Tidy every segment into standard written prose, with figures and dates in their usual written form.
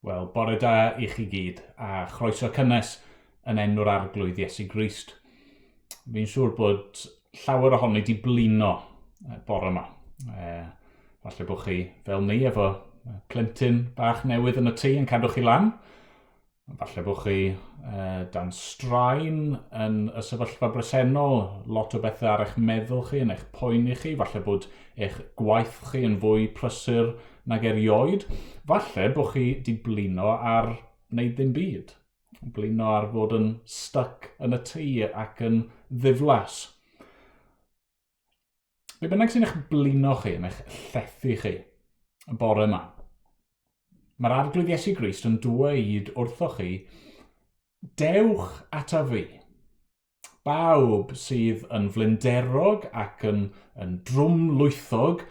Wel, bore da i chi gyd, a chroeso cynnes yn enw'r Arglwydd Iesu Grist. Fi'n siŵr bod llawer ohoni di blino bore yma. E, falle bod chi, fel ni, efo plentyn bach newydd yn y tŷ yn cadw chi lan. Falle bod chi dan straen yn y sefyllfa bresennol, lot o bethau ar eich meddwl chi, yn eich poeni chi, falle bod eich gwaith chi yn fwy prysur nag erioed. Falle bod chi di blino ar wneud ddim byd, blino ar fod yn stuck yn y tŷ ac yn ddiflas. Be bynnag sy'n eich blino chi, yn eich llethu chi, y bore yma. Mae'r Arglwydd Iesu Grist yn dweud wrthoch chi, dewch ata fi. Bawb sydd yn flinderog ac yn, yn drwmlwythog,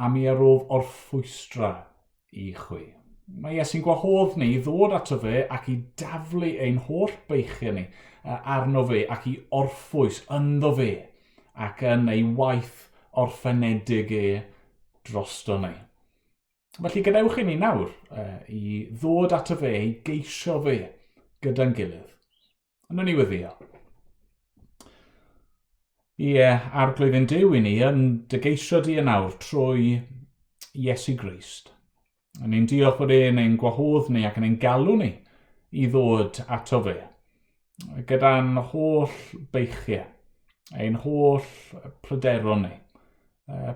a mi a rof orffwystra i chwi. Mae Iesu'n gwahodd ni i ddod ato fe ac i daflu ein holl beichiau ni arno fe ac i orffwys ynddo fe ac yn ei waith orffenedig e drosto ni. Felly gadewch i ni nawr i ddod ato fe, i geisio fe gyda'n gilydd. Yna ni weddio. Ie, arglwydd yn Duw i ni yn dy geisio di yn awr trwy Iesu Grist. A ni'n diolch bod e'n ein gwahodd ni ac yn ein galw ni i ddod ato fe. Gyda'n holl beichiau, ein holl pryderon ni,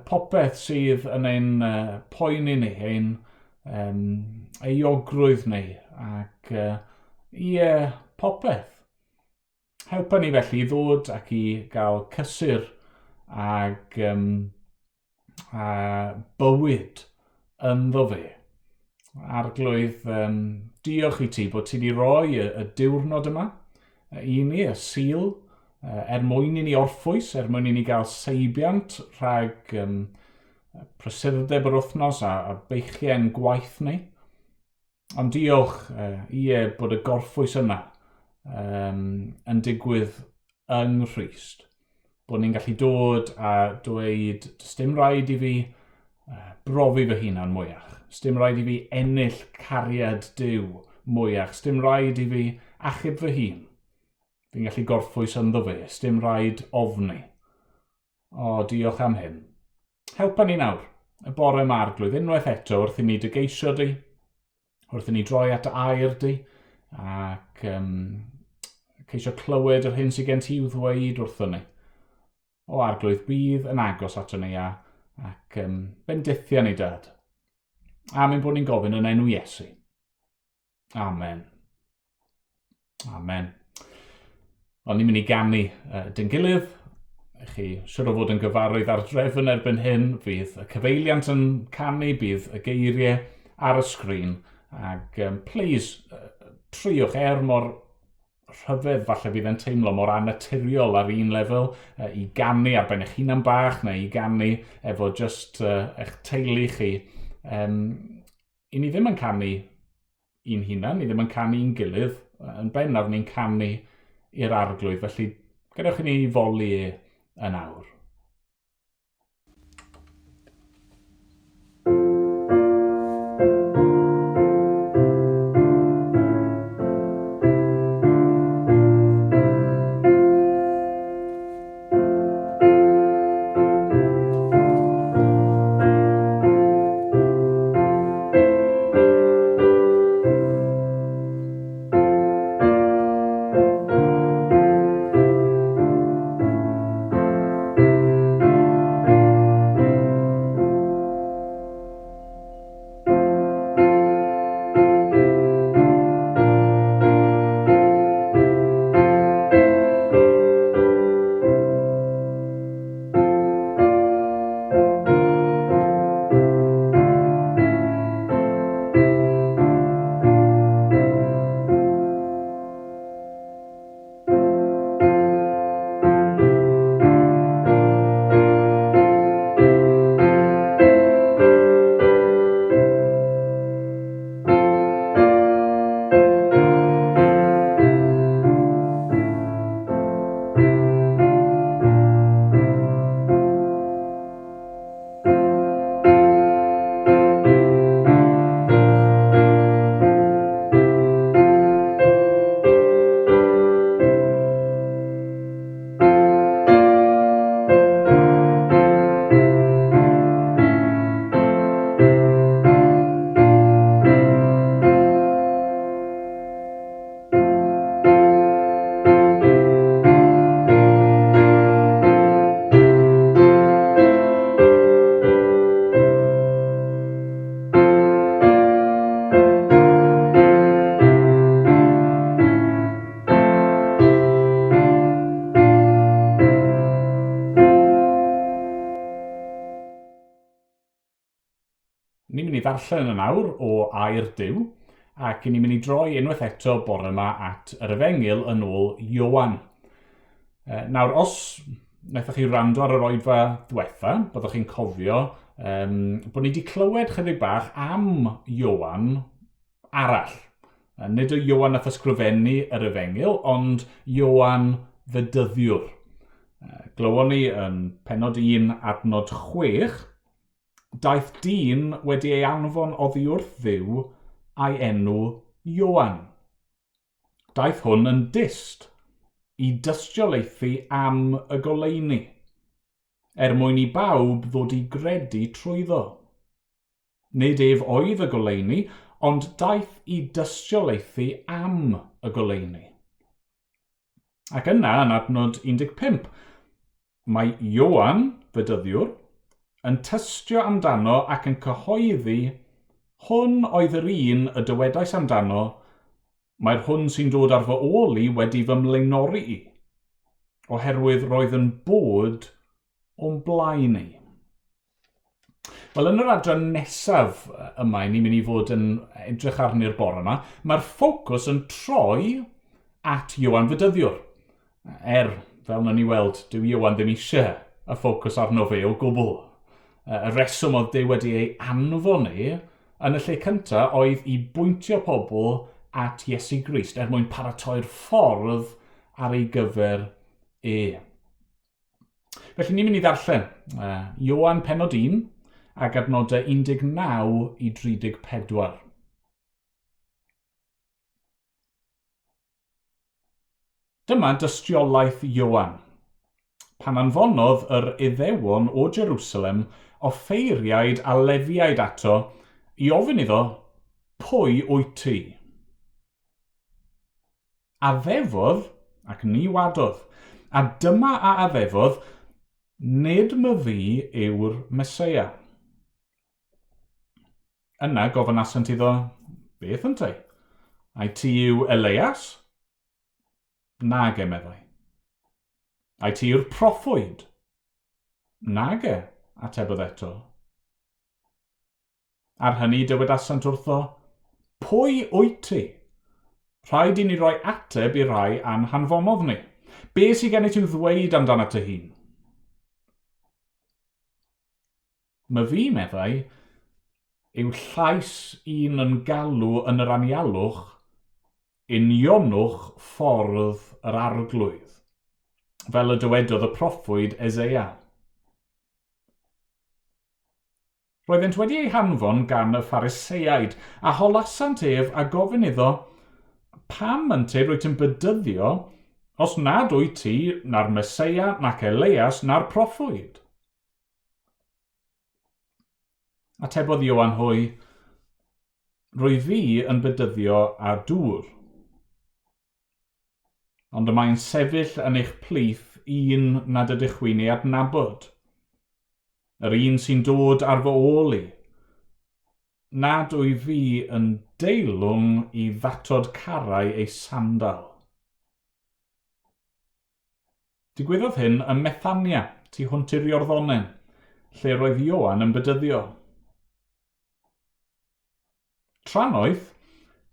popeth sydd yn ein poeni ni, ein um, euogrwydd ni, ac ie, popeth. Helpa ni felly i ddod ac i gael cysur ag um, a bywyd ynddo fe. Arglwydd, um, diolch i ti bod ti wedi rhoi y, y diwrnod yma i ni, y Sul, er mwyn i ni orffwys, er mwyn i ni gael seibiant rhag um, prysurdeb yr wythnos a, a beichiau'n gwaith ni. Ond diolch, uh, ie, bod y gorffwys yna um, yn digwydd yng Nghrist. Bod ni'n gallu dod a dweud, does dim rhaid i fi uh, brofi fy hunan mwyach. Does dim rhaid i fi ennill cariad Duw mwyach. Does dim rhaid i fi achub fy hun. Fi'n gallu gorffwys ynddo fe. Does dim rhaid ofni. O, diolch am hyn. Helpa ni nawr, y bore yma arglwydd, unwaith eto wrth i ni dy geisio di, wrth i ni droi at dy air di, ac um, ceisio clywed yr hyn sydd gen ti i'w ddweud wrthon ni. O arglwydd, bydd yn agos ato ni a, ac um, bendithia ni dad. Am ein bod ni'n gofyn yn enw Iesu. Amen. Amen. Ond ni'n mynd i ganu uh, dyn gilydd. Chi siwr o fod yn gyfarwydd ar drefn erbyn hyn. Fydd y cyfeiliant yn canu, bydd y geiriau ar y sgrin. Ac um, please, uh, triwch er mor rhyfedd falle bydd e'n teimlo mor annaturiol ar un lefel uh, i ganu ar ben eich hunan bach neu i ganu efo just uh, eich teulu chi. Um, i ni ddim yn canu i'n hunan, ni ddim yn canu i'n gilydd, yn bennaf ni'n canu i'r arglwydd, felly gadewch i ni foli e yn awr. ddarllen yn awr o Air Duw, ac ni'n mynd i droi unwaith eto bore yma at yr Efengyl yn ôl Ioan. Nawr, os wnaethoch chi wrando ar yr oedfa ddiwetha, byddwch chi'n cofio bod ni wedi clywed chydig bach am Ioan arall. Nid y Ioan nath ysgrifennu yr Efengyl, ond Ioan Fedyddiwr. Glywon ni yn pennod 1 adnod 6, daeth dyn wedi ei anfon oddi wrth Dduw a'i enw Ioan. Daeth hwn yn dyst i dystiolaethu am y goleuni, er mwyn i bawb ddod i gredu trwyddo. Nid ef oedd y goleuni, ond daeth i dystiolaethu am y goleuni. Ac yna, yn adnod 15, mae Ioan, fedyddiwr, yn tystio amdano ac yn cyhoeddi, Hwn oedd yr un y dywedais amdano, mae'r hwn sy'n dod ar fy ôl i wedi fy mlaenori i, oherwydd roedd yn bod o'n blaen i. Wel, yn yr adran nesaf yma, ni'n mynd i fod yn edrych arni'r bore yma, mae'r ffocws yn troi at Ioan Fedyddiwr. Er, fel na ni weld, dyw Ioan ddim eisiau y ffocws arno fe o gwbl. Y reswm oedd Duw wedi ei anfon e yn y lle cyntaf oedd i bwyntio pobl at Iesu Grist er mwyn paratoi'r ffordd ar ei gyfer e. Felly ni'n mynd i ddarllen Ioan pennod 1 ac adnodau 19 i 34. Dyma dystiolaeth Ioan. Pan anfonodd yr Iddewon o Jerusalem offeiriaid a Lefiaid ato i ofyn iddo, Pwy wyt ti? Addefodd, ac ni wadodd. A dyma a addefodd, Nid myfi yw'r Meseia. Yna gofynasant iddo, Beth ynteu? Ai ti yw Eleias? Nage, meddai. Ai ti yw'r proffwyd? Nage, atebodd eto. Ar hynny dywedasant wrtho, Pwy wyt ti? Rhaid i ni roi ateb i'r rhai a'n hanfonodd ni. Be sydd gennyt i'w ddweud amdanat dy hun? My fi, meddai, yw llais un yn galw yn yr anialwch, unionwch ffordd yr Arglwydd, fel y dywedodd y proffwyd Eseia. Roeddent wedi eu hanfon gan y Phariseaid, a holasant ef a gofyn iddo, Pam ynte rwyt yn bedyddio, os nad wyt ti na'r Meseia, nac Eleias, na'r proffwyd? Atebodd Ioan hwy, Rwyf fi yn bedyddio â dŵr. Ond y mae'n sefyll yn eich plith un nad ydych chwi'n ei adnabod, yr un sy'n dod ar fy ôl i, nad wyf fi yn deilwng i ddatod carau ei sandal. Digwyddodd hyn ym Methania, tu hwnt i'r Iorddonen, lle roedd Ioan yn bedyddio. Trannoeth,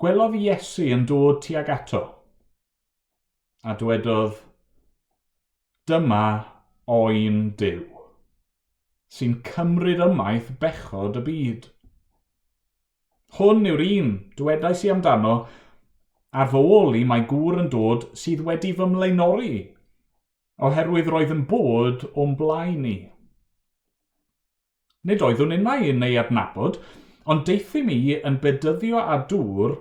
gwelodd Iesu yn dod tuag ato, a dywedodd, Dyma oen Duw, sy'n cymryd ymaith bechod y byd. Hwn yw'r un, dywedais i amdano, ar fy ôl i mae gŵr yn dod sydd wedi fy mlaenori i, oherwydd roedd yn bod o'm blaen i. Nid oeddwn innau yn ei adnabod, ond deuthum i yn bedyddio â dŵr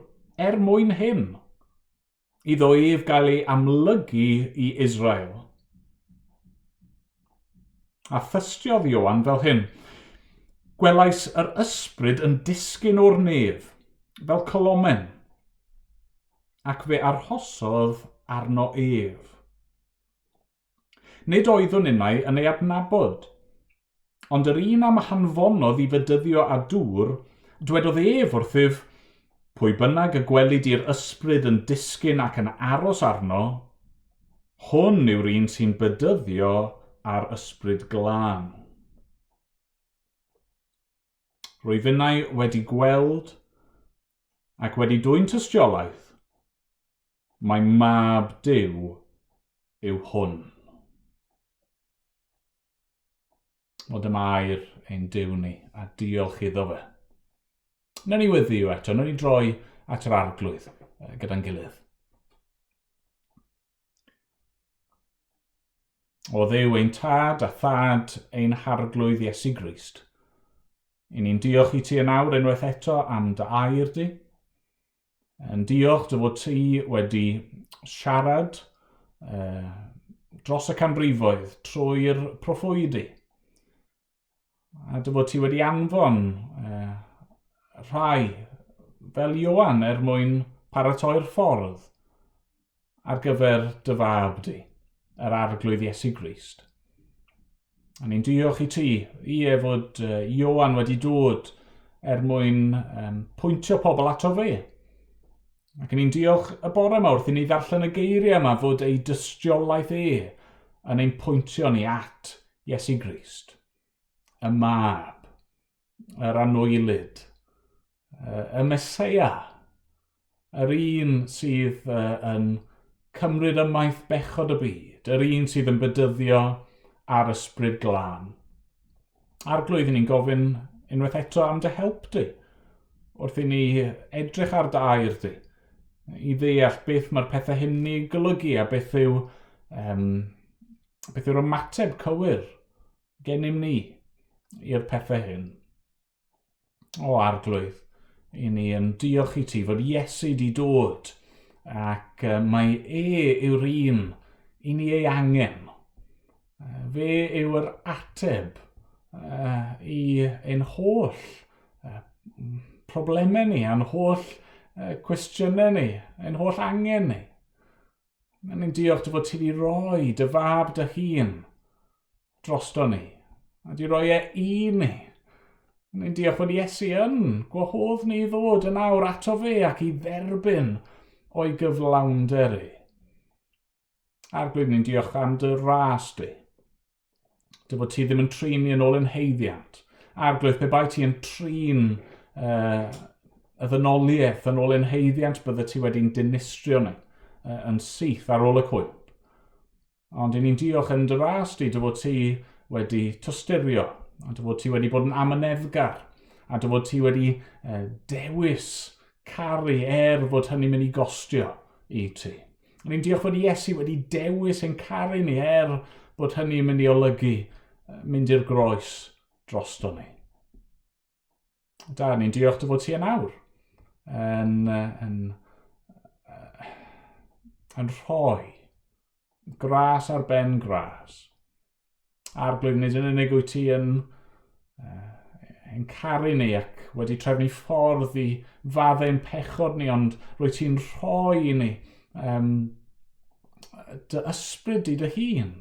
er mwyn hyn, iddo ef gael ei amlygu i Israel. A thystiodd Ioan fel hyn, Gwelais yr ysbryd yn disgyn o'r nef, fel colomen, ac fe arhosodd arno ef. Nid oeddwn innau yn ei adnabod. Ond yr un a'm hanfonodd i fedyddio â dŵr, dwedodd ef wrthyf, Pwy bynnag y gweli di'r ysbryd yn disgyn ac yn aros arno, hwn yw'r un sy'n bedyddio â'r Ysbryd Glân. Rwyf innau wedi gweld ac wedi dwyn tystiolaeth, mai mab Duw yw hwn. O dyma air ein Duw ni, a diolch iddo fe. Nawn ni weddio eto, nawn ni droi at yr arglwydd gyda'n gilydd. O Dduw ein tad a thad ein harglwydd Iesu Grist. I ni'n diolch i ti yn awr unwaith eto am dy air di. Yn diolch dy fod ti wedi siarad dros y canrifoedd trwy'r proffwydi. A dy fod ti wedi anfon rhai fel Ioan er mwyn paratoi'r ffordd ar gyfer dy fab di, yr arglwydd Iesu Grist. A ni'n diolch i ti, ie, fod Ioan wedi dod er mwyn pwyntio pobl ato fe. Ac ni'n diolch y bore yma wrth i ni ddarllen y geiriau yma fod ei dystiolaeth e yn ein pwyntio ni at Iesu Grist, y Mab, yr Anwylyd, y Meseia, yr un sydd yn cymryd ymaith bechod y byd, yr un sydd yn bedyddio ar ysbryd glân. Arglwydd, ni'n gofyn unwaith eto am dy help di, wrth i ni edrych ar dy air di, i ddeall beth mae'r pethau hyn ni golygu a beth yw beth yw'r ymateb cywir gennym ni i'r pethau hyn. O arglwydd, i ni yn diolch i ti fod Iesu di dod ac mae e yw'r un i ni ei angen. Fe yw'r ateb i ein holl problemau ni, a'n holl cwestiynau ni, ein holl angen ni. Mae ni'n diolch dy fod ti wedi rhoi dy fab dy hun drosto ni, a di roi e i ni. Ni'n diolch fod Iesu yn gwahodd ni i ddod yn awr ato fe ac i dderbyn o'i gyflawnder i. Arglwydd, ni'n diolch am dy ras di. Dy fod ti ddim yn trin ni yn ôl yn heiddiant. Arglwydd, pe bai ti yn trin y ddynoliaeth yn ôl yn heiddiant, bydde ti wedi'n dinistrio ni yn syth ar ôl y cwymp. Ond i ni'n diolch yn dy ras di, dy fod ti wedi tosturio, a dy fod ti wedi bod yn amyneddgar, a dy fod ti wedi dewis caru er fod hynny'n mynd i gostio i ti. Ni'n diolch fod Iesu wedi dewis ein caru ni er bod hynny'n mynd i olygu mynd i'r groes drosto ni. Da, ni'n diolch dy fod ti yn awr yn rhoi gras ar ben gras. Arglwydd, nid yn unig wyt ti yn, yn caru ni ac wedi trefnu ffordd i faddau'n pechod ni, ond rwy ti'n rhoi i ni dy ysbryd di dy hun.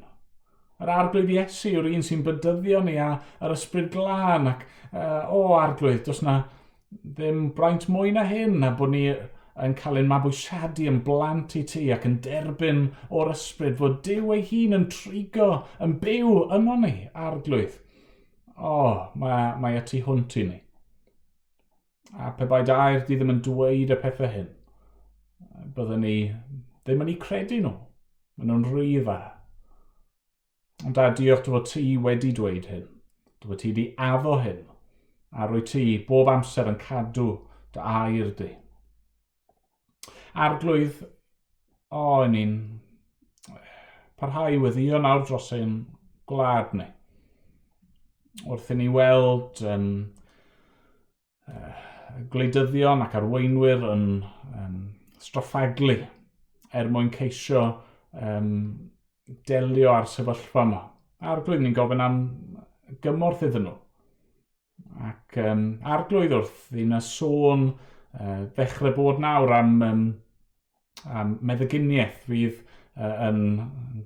Yr arglwydd Iesu yw'r un sy'n bydyddio ni a yr ysbryd glân ac o arglwydd, does na ddim braint mwy na hyn, a bod ni yn cael ein mabwysiadu yn blant i ti ac yn derbyn o'r ysbryd fod Duw ei hun yn trigo, yn byw yno ni, arglwydd. O, mae, mae y tu hwnt i ni. A pe bai dy air di ddim yn dweud y pethau hyn, byddwn ni ddim yn eu credu nhw. Maen nhw'n rhy dda. Ond da, diolch dy fod ti wedi dweud hyn. Dy fod ti wedi addo hyn. A rwy ti bob amser yn cadw dy air di. Arglwydd, o, ni'n parhau i weddio nawr dros ein gwlad ni. Wrth i ni weld gwleidyddion ac arweinwyr yn stroffaglu er mwyn ceisio delio â'r sefyllfa yma. Arglwydd, ni'n gofyn am gymorth iddyn nhw. Ac arglwydd wrth i na sôn ddechrau bod nawr am, am meddyginiaeth fydd yn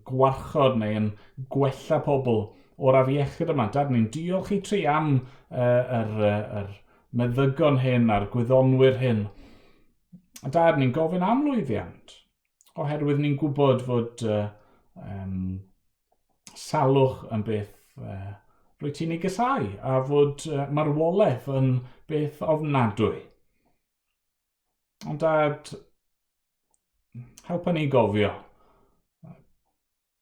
gwarchod neu yn gwella pobl o'r afiechyd yma. Dad, ni'n diolch i ti am yr meddygon hyn a'r gwyddonwyr hyn. A dad, ni'n gofyn am lwyddiant, oherwydd ni'n gwybod fod salwch yn beth rwy ti'n ei gysau a fod marwolaeth yn beth ofnadwy. Ond dad, helpa ni gofio.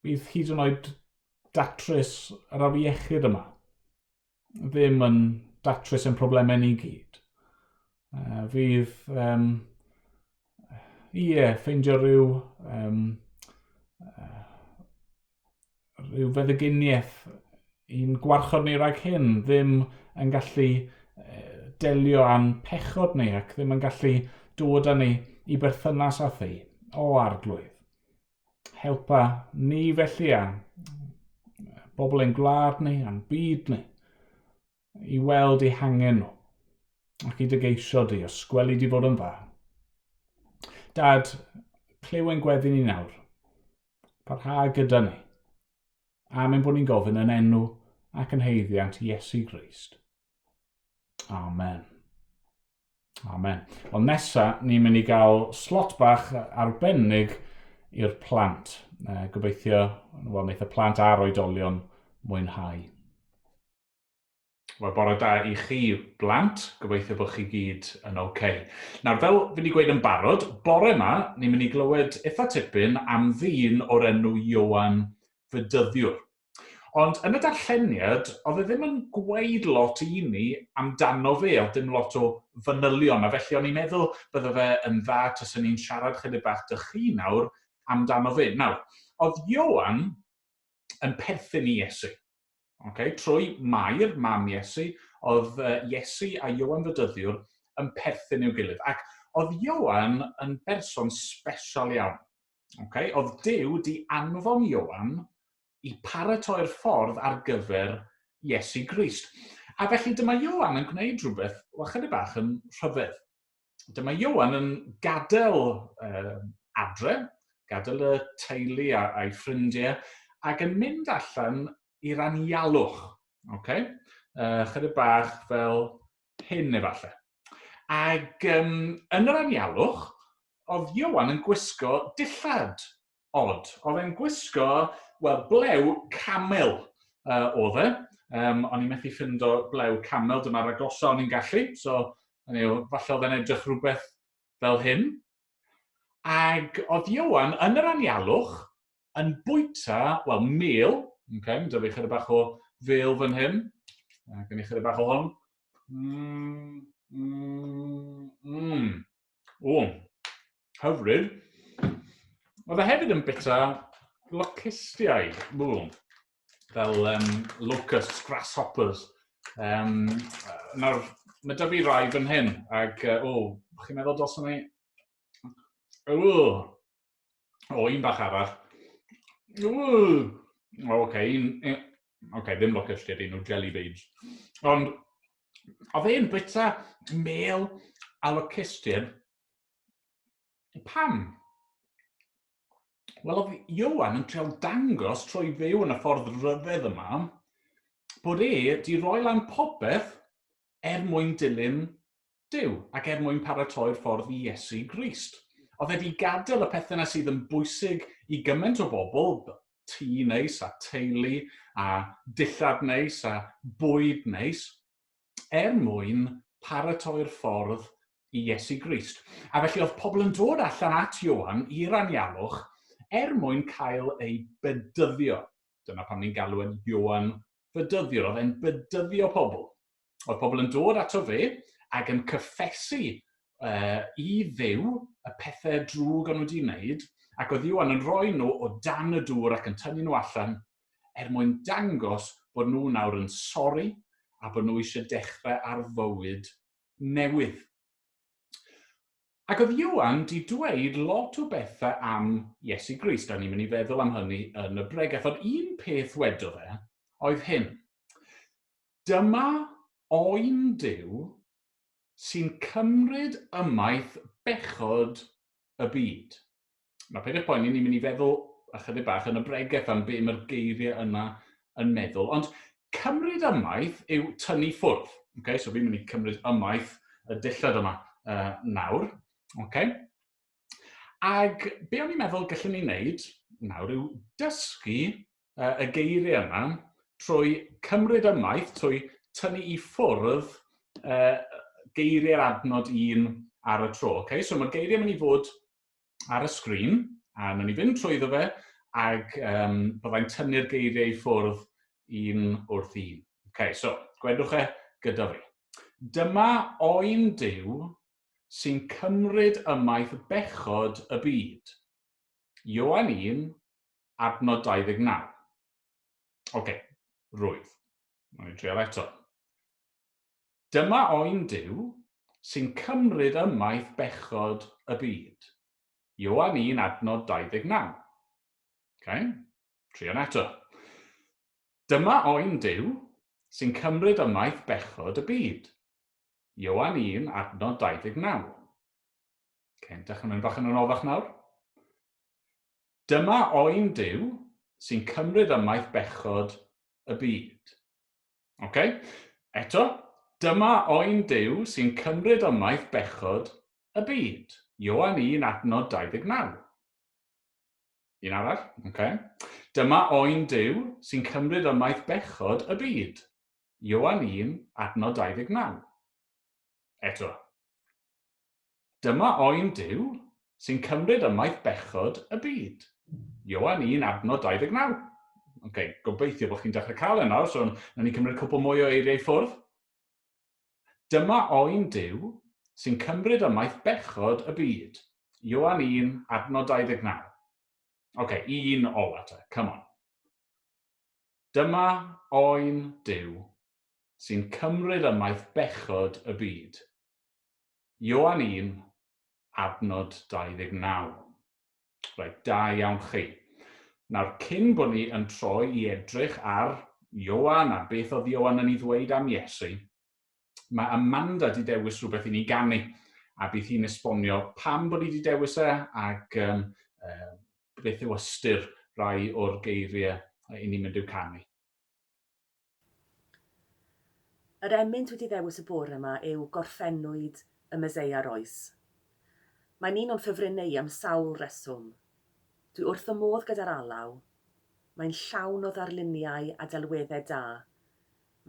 Bydd hyd yn oed datrys yr afiechyd yma ddim yn datrys ein problemau ni gyd. Fydd, ie, ffeindio rhyw, rhyw feddyginiaeth i'n gwarchod ni rhag hyn ddim yn gallu delio â'n pechod ni ac ddim yn gallu dod â ni i berthynas â thi, o arglwydd. Helpa ni felly a bobl ein gwlad ni a'n byd ni i weld eu hangen nhw ac i dy geisio di, os gweli di fod yn dda. Dad, clyw ein gweddi ni nawr. Parha gyda ni. Am ein bod ni'n gofyn yn enw ac yn heiddiant Iesu Grist. Amen. Amen. Wel, nesa, ni'n mynd i gael slot bach arbennig i'r plant. Gobeithio, wel, wneith y plant a'r oedolion mwynhau. Wel, bore da i chi blant, gobeithio bod chi gyd yn oce. Okay. Nawr, fel fi wedi gweud yn barod, bore yma, ni'n mynd i glywed eitha tipyn am ddyn o'r enw Ioan Fedyddiwr. Ond yn y darlleniad, oedd e ddim yn gweud lot i ni amdano fe, oedd dim lot o fanylion, a felly o'n i'n meddwl bydde fe yn dda taswn ni'n siarad chydig bach 'da chi nawr amdano fe. Nawr, oedd Ioan yn perthyn i Iesu. Okay? Trwy Mair, mam Iesu, oedd Iesu a Ioan Fedyddiwr yn perthyn i'w gilydd. Ac oedd Ioan yn berson special iawn. Okay? Oedd Duw di anfon Ioan i paratoi'r ffordd ar gyfer Iesu Grist. A felly dyma Ioan yn gwneud rhywbeth, wel, chydig bach yn rhyfedd. Dyma Ioan yn gadael adre, gadael y teulu a'i ffrindiau, ac yn mynd allan i'r anialwch. Okay? Chydig bach fel hyn efallai. Ac yn yr anialwch, oedd Ioan yn gwisgo dillad od. Oedd e'n gwisgo, wel, blew camel oedd e. O'n i'n methu ffindo blew camel, dyma'r agosa o'n i'n gallu. So, anyway, falle oedd e'n edrych rhywbeth fel hyn. Ac oedd Ioan yn yr anialwch yn bwyta, wel, mel. Okay, mae 'da fi chydig bach o fêl fan hyn. Gen i chydig bach o hwn. O, hyfryd. Oedd e hefyd yn bita locustiaid, ww, fel locusts, grasshoppers. Nawr, mae da fi rai fan hyn, ac, o, chi'n meddwl dylswn i? O, o, un bach arall. O, oce, okay, un, un, okay, ddim locustiaid, un o jelly beans. Ond, oedd e'n bita mel a locustiaid. Pam? Wel, oedd Ioan yn trial dangos trwy fyw yn y ffordd ryfedd yma bod e di roi lan popeth er mwyn dilyn Duw ac er mwyn paratoi'r ffordd i Iesu Grist. Oedd e di gadael y pethau yna sydd yn bwysig i gymaint o bobl, tŷ neis a teulu a dillad neis a bwyd neis, er mwyn paratoi'r ffordd i Iesu Grist. A felly oedd pobl yn dod allan at Ioan i'r anialwch er mwyn cael ei bedyddio. Dyna pam ni'n galw e'n Ioan Fedyddiwr. Oedd e'n bedyddio pobl. Oedd pobl yn dod ato fe ac yn cyffesu i Dduw y pethau drwg o'n nhw wedi wneud, ac oedd Ioan yn rhoi nhw o dan y dŵr ac yn tynnu nhw allan er mwyn dangos bod nhw nawr yn sori a bod nhw eisiau dechrau ar fywyd newydd. Ac oedd Ioan di dweud lot o bethau am Iesu Grist, a ni'n mynd i feddwl am hynny yn y bregeth, ond un peth wedodd e oedd hyn. Dyma oen Duw sy'n cymryd ymaith bechod y byd. Nawr, peidiwch poeni, ni'n mynd i feddwl ychydig bach yn y bregeth am be mae'r geiriau yna yn meddwl. Ond cymryd ymaith yw tynnu ffwrdd. Okay? So fi'n mynd i cymryd ymaith y dillad yma nawr. Okay? Ag be o'n i'n meddwl gallwn ni wneud nawr yw dysgu y geiriau yma. trwy cymryd ymaith, trwy tynnu i ffwrdd geiriau'r adnod un ar y tro. Okay? So mae'r geiriau mynd i fod ar y sgrin, a wnawn ni fynd trwyddo fe, ac byddai'n tynnu'r geiriau i ffwrdd un wrth un. Okay, so, gwedwch e gyda fi. Dyma oen Duw sy'n cymryd ymaith bechod y byd. Ioan 1, adnod 29. Oce, okay, rwydd. Mae'n i drial eto. Dyma oen Duw sy'n cymryd ymaith bechod y byd. Ioan 1 adnod 29. Okay, trian eto. Dyma oen Duw sy'n cymryd ymaith bechod y byd. Ioan 1 adnod 29. Okay, dechrau mynd bach yn anoddach nawr. Dyma oen Duw sy'n cymryd ymaith bechod y byd. Ok? Eto, dyma oen Duw sy'n cymryd ymaith bechod y byd. Ioan 1 adnod 29. Un arall, ok. Dyma oen Duw sy'n cymryd ymaith bechod y byd. Ioan 1 adnod 29. Eto. Dyma oen Duw sy'n cymryd ymaith bechod y byd. Ioan 1 adnod 29. Ok, gobeithio bod chi'n dechrau cael e nawr, so nawn ni cymryd cwpl mwy o eiriau i ffwrdd. Dyma oen Duw sy'n cymryd ymaith bechod y byd. Ioan 1 adnod 29. Ok, un ola te, come on. Dyma oen Duw sy'n cymryd ymaith bechod y byd. Ioan 1, adnod 29. Reit, da iawn chi. Nawr, cyn bod ni yn troi i edrych ar Ioan a beth oedd Ioan yn ei ddweud am Iesu, mae Amanda wedi dewis rhywbeth i ni ganu, a bydd hi'n esbonio pam bod hi wedi dewis e ac beth yw ystyr rai o'r geiriau i ni'n mynd i'w canu. Yr emyn dwi 'di ddewis y bore 'ma yw Gorffennwyd y Meseia Roes. Mae'n un o'n ffefrynnau i am sawl reswm. Dwi wrth fy modd gyda'r alaw. Mae'n llawn o ddarluniau a delweddau da.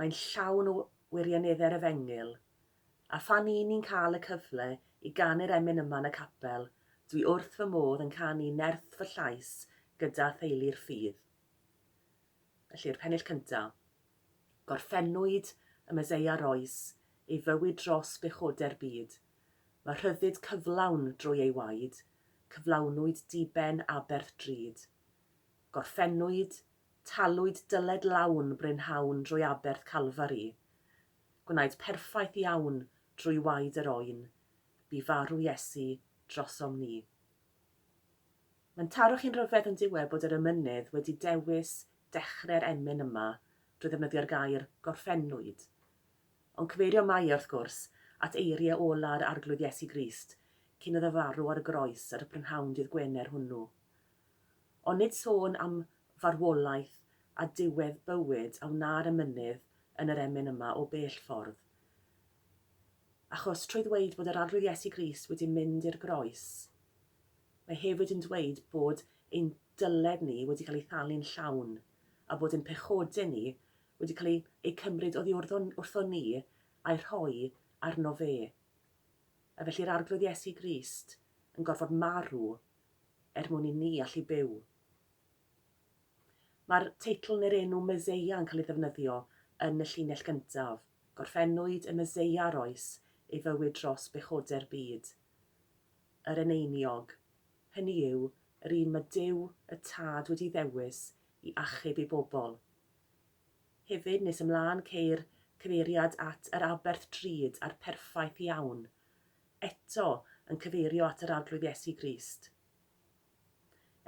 Mae'n llawn o wirioneddau'r Efengyl. A phan 'y ni'n cael y cyfle i ganu'r emyn yma yn y capel, dwi wrth fy modd yn canu nerth fy llais gyda theulu'r ffydd. Felly'r pennill cyntaf. Gorffennwyd y Meseia roes ei fywyd dros bechodau'r byd. Mae rhyddid cyflawn drwy ei waed, cyflawnwyd diben aberth drud. Gorffennwyd, talwyd dyled lawn brynhawn drwy aberth Calfari. Gwnaed perffaith iawn drwy waed yr oen, bu farw Iesu drosom ni. Mae'n taro chi'n rhyfedd yn dyw e bod yr emynydd wedi dewis dechrau'r emyn yma drwy ddefnyddio'r gair 'gorffennwyd'. Ond cyfeirio mae e, wrth gwrs, at eiriau ola'r Arglwydd Iesu Grist cyn iddo farw ar y groes ar y prynhawn dydd Gwener hwnnw. Ond nid sôn am farwolaeth a diwedd bywyd a wna'r emynydd yn yr emyn yma o bell ffordd. Achos trwy ddweud bod yr Arglwydd Iesu Grist wedi mynd i'r groes, Mae hefyd yn dweud bod ein dyled ni wedi cael ei thalu'n llawn, a bod ein pechodau ni wedi cael eu, eu cymryd oddi wrtho ni a'u rhoi arno fe. A felly'r Arglwydd Iesu Grist yn gorfod marw er mwyn i ni allu byw. Mae'r teitl neu'r enw Meseia yn cael ei ddefnyddio yn y llinell gyntaf. Gorffennwyd y Meseia roes ei fywyd dros bechodau'r byd. yr eneiniog, hynny yw, yr un mae Duw y Tad wedi ddewis i achub ei bobl. Hefyd, nes ymlaen ceir cyfeiriad at yr aberth drud a'r perffaith iawn, eto yn cyfeirio at yr Arglwydd Iesu Grist.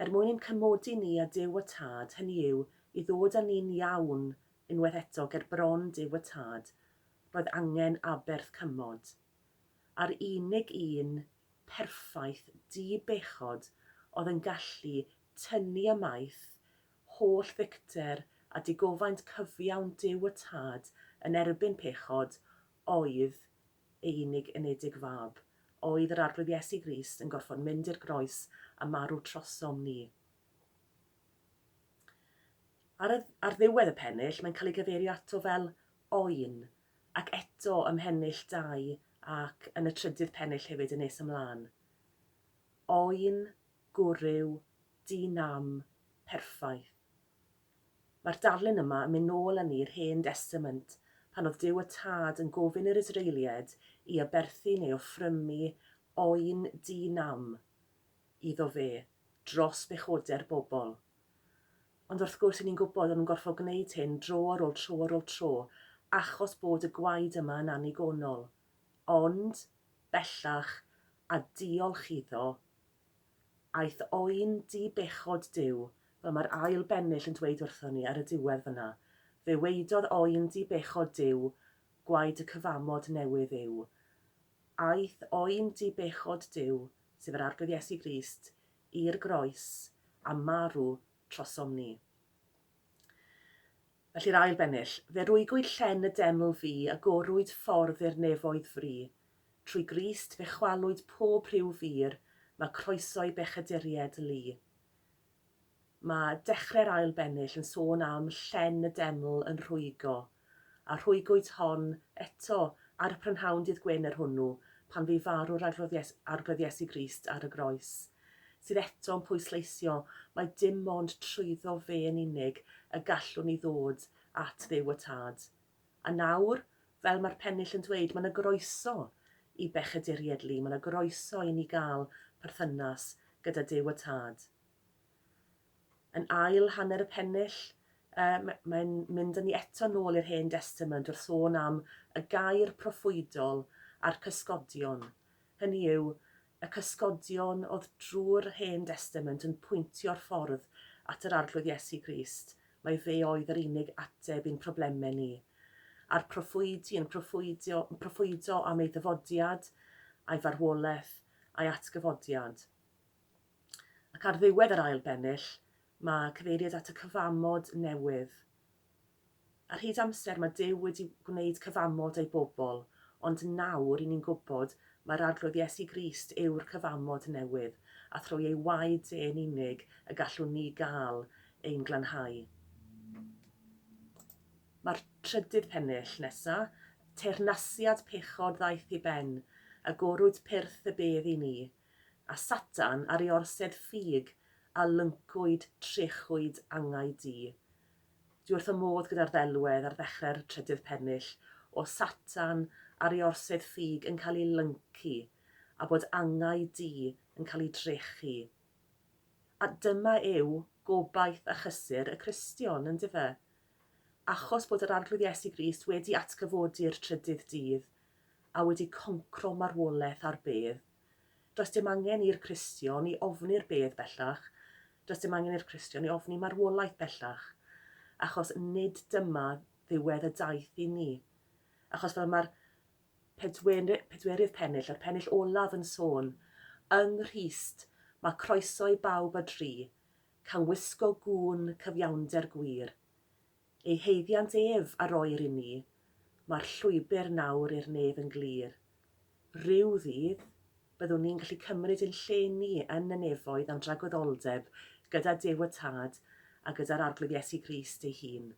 Er mwyn ein cymodi ni â Duw y Tad, hynny yw, i ddod â ni'n iawn unwaith eto ger bron Duw y Tad, roedd angen aberth cymod. a'r unig un perffaith di-bechod oedd yn gallu tynnu ymaith holl ddicter a digofaint cyfiawn Duw y Tad yn erbyn pechod oedd ei unig unedig Fab, oedd yr Arglwydd Iesu Grist yn gorfod mynd i'r groes a marw trosom ni. Ar, y, ar ddiwedd y pennill, mae'n cael ei gyfeirio ato fel oen, ac eto ym mhennill 2 ac yn y trydydd pennill hefyd yn nes ymlaen. Oen, gwryw, di-nam, perffaith. Mae'r darlun yma yn mynd nôl â ni i'r Hen Destament, pan oedd Duw y Tad yn gofyn i'r Israeliaid i aberthu neu offrymu oen di-nam iddo fe dros bechodau'r bobl. Ond wrth gwrs, 'y ni'n gwybod o'n nhw'n gorfod gwneud hyn dro ar ôl tro ar ôl tro, achos bod y gwaed yma yn annigonol. Ond, bellach, a diolch iddo, aeth oen di-bechod Duw, fel mae'r ail bennill yn dweud wrthon ni ar y diwedd fan'na, fe waedodd oen di-bechod Duw, gwaed y cyfamod newydd yw. Aeth oen di-bechod Duw, sef yr Arglwydd Iesu Grist, i'r groes, a marw trosom ni. Felly'r ail bennill, Fe rwygwyd llen y deml fu, agorwyd ffordd i'r nefoedd fri. Trwy Grist fe chwalwyd pob rhyw fur, mae croeso i bechaduriaid lu. Mae dechrau'r ail bennill yn sôn am llen y deml yn rhwygo, a rhwygwyd hon eto ar y prynhawn dydd Gwener hwnnw, pan fu farw'r Arglwydd Iesu Grist ar y groes. sydd eto yn pwysleisio mai dim ond trwyddo fe yn unig y gallwn ni ddod at Dduw y Tad. A nawr, fel mae'r pennill yn dweud, mae yna groeso i bechaduriaid lu, mae yna groeso i ni gael perthynas gyda Duw y Tad. Yn ail hanner y pennill, mae'n mynd â ni eto nôl i'r Hen Destament wrth sôn am y gair proffwydol a'r cysgodion. Hynny yw, y cysgodion oedd drwy'r Hen Destament yn pwyntio'r ffordd at yr Arglwydd Iesu Grist, mai fe oedd yr unig ateb i'n problemau ni. A'r proffwydi yn proffwydio, yn proffwydo am ei ddyfodiad, a'i farwolaeth, a'i atgyfodiad. Ac ar ddiwedd yr ail bennill, mae cyfeiriad at y cyfamod newydd. Ar hyd amser mae Duw wedi gwneud cyfamod â'i bobl, ond nawr i ni'n gwybod mai'r Arglwydd Iesu Grist yw'r cyfamod newydd, a thrwy ei waed e yn unig y gallwn ni gael ein glanhau. Mae'r trydydd pennill nesa, teyrnasiad pechod ddaeth i ben, agorwyd pyrth y bedd i ni, a Satan ar ei orsedd ffug a lyncwyd, trechwyd angau du. Dwi wrth fy modd gyda'r ddelwedd ar ddechrau'r trydydd pennill o Satan ar ei orsedd ffug yn cael ei lyncu a bod angau du yn cael ei drechu. A dyma yw gobaith a chysur y Cristion, yndyfe? Achos bod yr Arglwydd Iesu Grist wedi atgyfodi'r trydydd dydd a wedi concro marwolaeth a'r bedd, Does dim angen i'r Cristion i ofni'r bedd bellach, does dim angen i'r Cristion i ofni marwolaeth bellach, achos nid dyma ddiwedd y daith i ni. Achos fel mae'r pedwerydd pennill, a'r pennill olaf yn sôn, yng Nghrist mae croeso i bawb a dri, can wisgo gŵn cyfiawnder gwir. Ei haeddiant ef a roir i ni, mae'r llwybr nawr i'r nef yn glir. Rhyw ddydd, byddwn ni'n gallu cymryd ein lle ni yn y nefoedd am dragwyddoldeb gyda Duw y Tad a gyda'r Arglwydd Iesu Grist ei hun.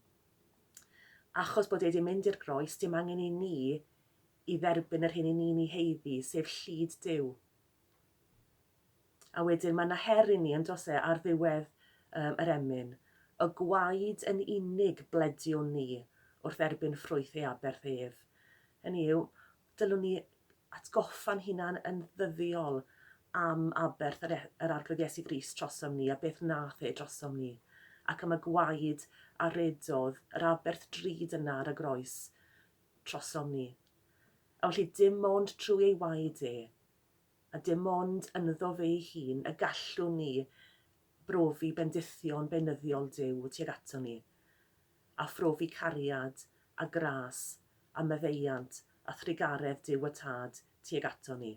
Achos bod e 'di mynd i'r groes, dim angen i ni i dderbyn yr hyn i ni'n ei haeddu, sef llid Duw. A wedyn mae 'na her i ni yn does e ar ddiwedd um, yr emyn. Y gwaed yn unig blediwn ni wrth erbyn ffrwyth ei aberth ef. Hynny yw, dylwn ni atgoffa'n hunan yn ddyddiol am aberth yr, e, yr Arglwydd Iesu Grist trosom ni a beth nath e drosom ni, ac am y gwaed a redodd yr aberth drud yna ar y groes trosom ni. A felly dim ond trwy ei waed e a dim ond ynddo fe ei hun y gallwn ni brofi bendithion beunyddiol Duw tuag aton ni, a phrofi cariad a gras a maddeuant a thrugaredd Duw y Tad tuag aton ni.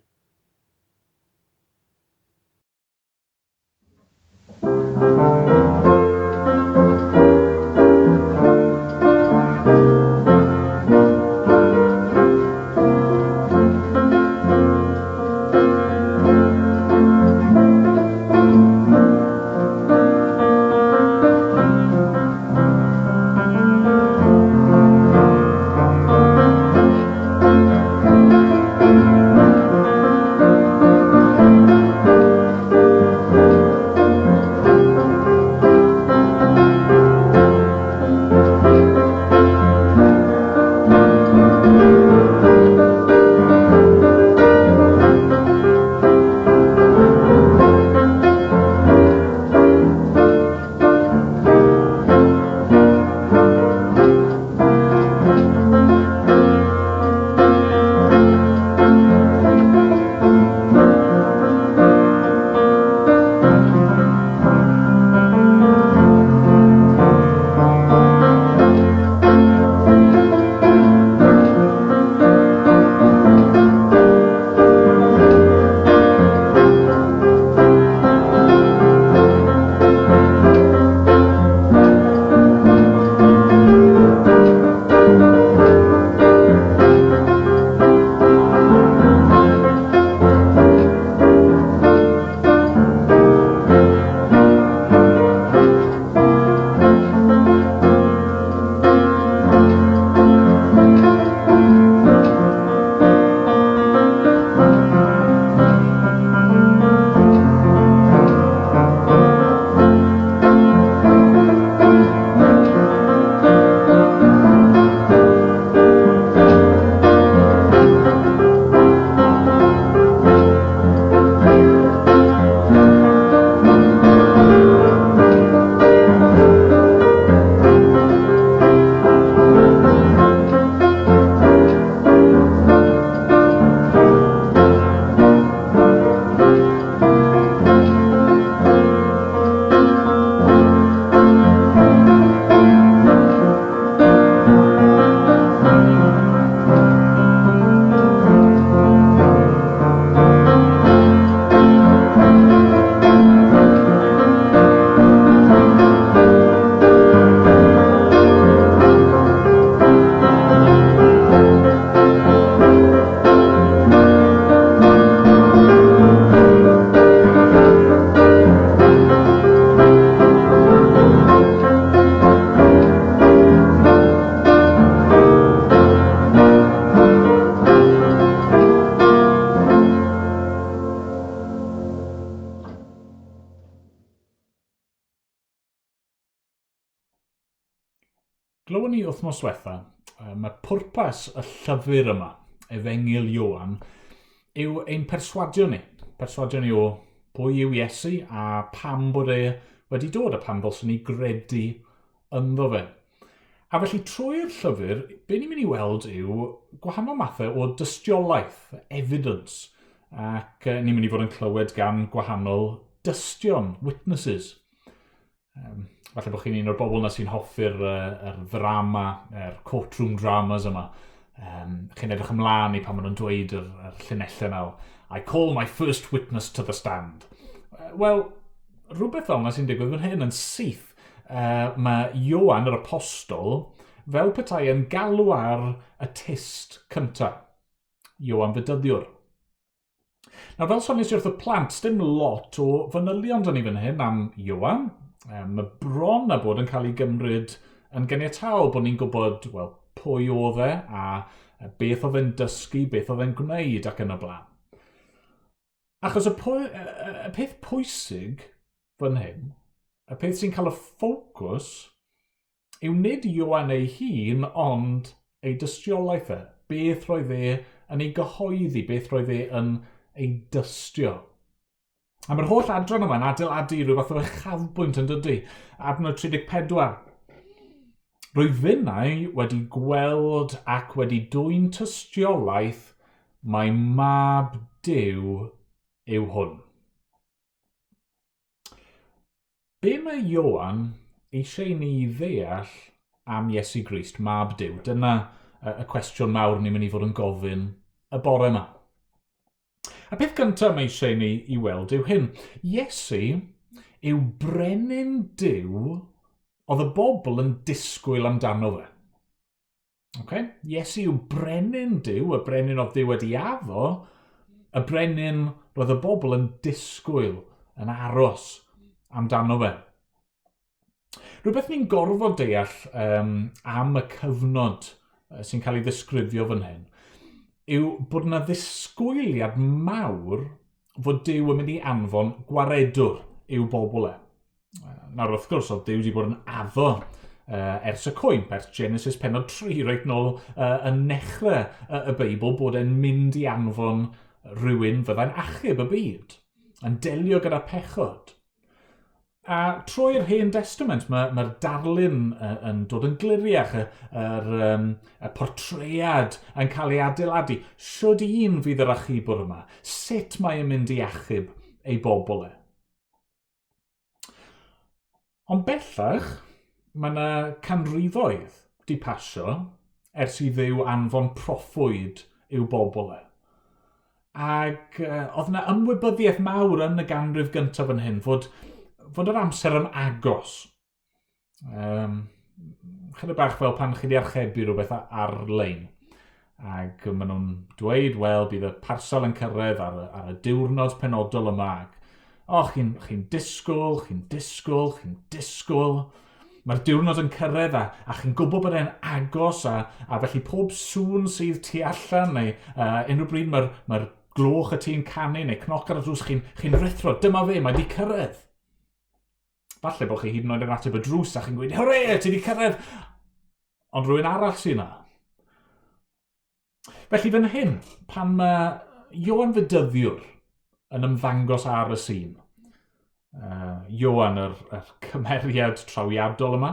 Glywon ni wythnos diwetha, mae pwrpas y llyfr yma, Efengyl Ioan, yw ein perswadio ni. Perswadio ni o pwy yw Iesu a pam bod e wedi dod a pam ddylswn ni gredu ynddo fe. A felly trwy'r llyfr, be ni'n mynd i weld yw gwahanol mathau o dystiolaeth, evidence, ac ni'n mynd i fod yn clywed gan gwahanol dystion, witnesses. Falle bod chi'n un o'r bobl na sy'n hoffi'r er ddrama, yr courtroom dramas yma. Chi'n edrych ymlaen i pan maen nhw'n dweud yr llinellau yna o I call my first witness to the stand. Wel, rhywbeth fel yna sy'n digwydd fan hyn yn syth. Mae Ioan yr apostol fel petai yn galw ar y tyst cyntaf. Ioan Fedyddiwr. Nawr, fel soniais i wrth y plant, dim lot o fanylion dyn ni fan hyn am Ioan. Mae bron a bod yn cael ei gymryd yn ganiataol bod ni'n gwybod, wel, pwy oedd e a beth oedd e'n dysgu, beth oedd e'n gwneud ac yn y blaen. Achos y peth pwysig fan hyn, y peth sy'n cael y ffocws, yw nid Ioan ei hun, ond ei dystiolaeth e. Beth roedd e yn ei gyhoeddi, beth roedd e yn ei dystio. A mae'r holl adran yma'n adeiladu rhyw fath o uchafbwynt yn dydy. Adnod 34. Rwy finnau wedi gweld ac wedi dwyn tystiolaeth mai mab Duw yw hwn. Be mae Ioan eisiau i ni ddeall am Iesu Grist, mab Duw? Dyna y cwestiwn mawr ni'n mynd i fod yn gofyn y bore yma. A peth gyntaf mae eisiau i ni i weld yw hyn. Iesu yw brenin Duw oedd y bobl yn disgwyl amdano fe. Okay? Iesu yw brenin Duw, y brenin oedd Duw wedi addo, y brenin roedd y bobl yn disgwyl, yn aros amdano fe. Rhywbeth ni'n gorfod deall am y cyfnod sy'n cael ei ddisgrifio fan hyn yw bod yna ddisgwyliad mawr fod Duw yn mynd i anfon gwaredwr i'w bobl e. Nawr, wrth gwrs, oedd Duw wedi bod yn addo ers y cwymp, ers Genesis penod 3, reit nôl yn nechrau y Beibl, bod e'n mynd i anfon rhywun fyddai'n achub y byd, yn delio gyda pechod. A trwy'r Hen Testament mae'r darlun yn dod yn gliriach, y portread yn cael ei adeiladu. Siwd un fydd yr achubwr yma? Sut mae e'n mynd i achub ei bobl e? Ond bellach, mae yna canrifoedd di pasio ers i Dduw anfon proffwyd i'w bobl e. Ac oedd yna ymwybyddiaeth mawr yn y ganrif gyntaf yn hyn fod, fod yr amser yn agos. Chydig bach fel pan chi wedi archebu rhywbeth ar-lein. Ac maen nhw'n dweud, wel, bydd y parsel yn cyrraedd ar y diwrnod penodol yma. Ac, o, oh, chi'n chi disgwyl, chi'n disgwyl, chi'n disgwyl. Mae'r diwrnod yn cyrraedd a chi'n gwybod bod e'n agos a felly pob sŵn sydd tu allan neu unrhyw bryd mae'r gloch y tŷ'n canu neu cnoc ar y drws, chi'n chi rhuthro, dyma fe, mae wedi cyrraedd. Falle bod chi hyd yn oed yn ateb y drws a chi'n gweud, hwre, ti wedi cyrraedd! Ond rhywun arall sy'n yna. Felly fan hyn, pan mae Ioan Fedyddiwr yn ymddangos ar y sîn, Ioan, yr cymeriad trawiadol yma,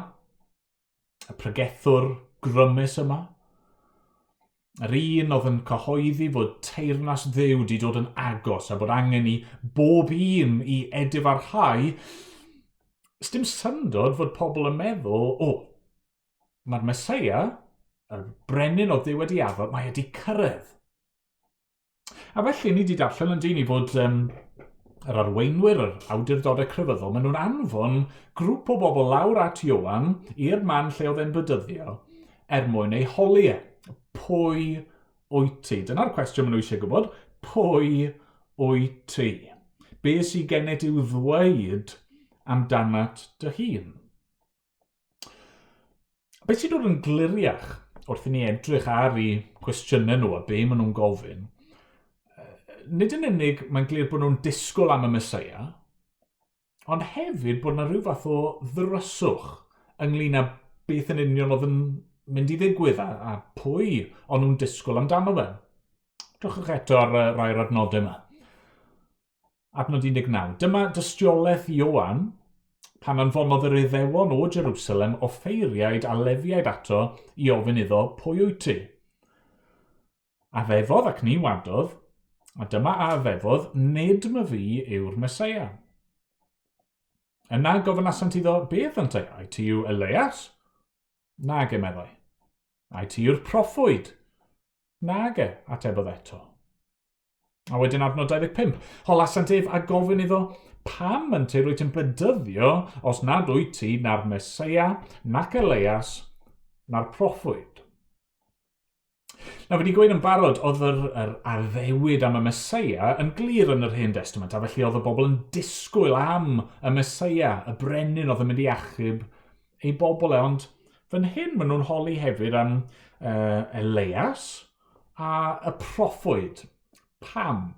y pregethwr grymus yma, yr un oedd yn cyhoeddi fod teyrnas Dduw wedi dod yn agos a bod angen i bob un i edifarhau, dim syndod fod pobl yn meddwl, o, mae'r Meseia, y brenin oedd Duw wedi addo, mae wedi cyrraedd. A felly, ni wedi darllen yn dyn ni fod yr arweinwyr, yr awdurdodau crefyddol, maen nhw'n anfon grŵp o bobl lawr at Ioan i'r man lle oedd e'n bydyddio er mwyn ei holi e. Pwy wyt ti? Dyna'r cwestiwn maen nhw eisiau gwybod. Pwy wyt ti? Be sydd gennyt i'w ddweud amdanat dy hun? Beth sy'n dod yn gliriach wrth i ni edrych ar eu cwestiynau nhw a be maen nhw'n gofyn, nid yn unig mae'n glir bod nhw'n disgwyl am y Meseia, ond hefyd bod yna rhyw fath o ddryswch ynglyn â beth yn union oedd yn mynd i ddigwydd a, a pwy o'n nhw'n disgwyl amdano fe. Drychwch eto ar rai o'r adnodau yma. Adnod 19. Dyma dystiolaeth Ioan pan anfonodd yr Iddewon o Jerusalem offeiriaid a Lefiaid ato i ofyn iddo, pwy wyt ti? Addefodd ac ni wadodd, a dyma a addefodd, nid my fi yw'r Mesoea. Yna gofynasant iddo, beth yntau, ai ti yw Elias? Nage, meddai. Ai ti yw'r proffwyd? Nage, atebodd eto. A wedyn adnod 25. Holasant ef a gofyn iddo, pam ynteu rwyt yn bydyddio os nad wyt ti na'r Mesoea, nac Elias, na'r proffwyd? Nawr, fi wedi gweud yn barod, oedd yr, yr addewid am y Mesoea yn glir yn yr Hen Testament, a felly oedd y bobl yn disgwyl am y Mesoea, y brenin oedd yn mynd i achub ei bobl e, ond fan hyn maen nhw'n holi hefyd am uh, Elias a y proffwyd. Pam?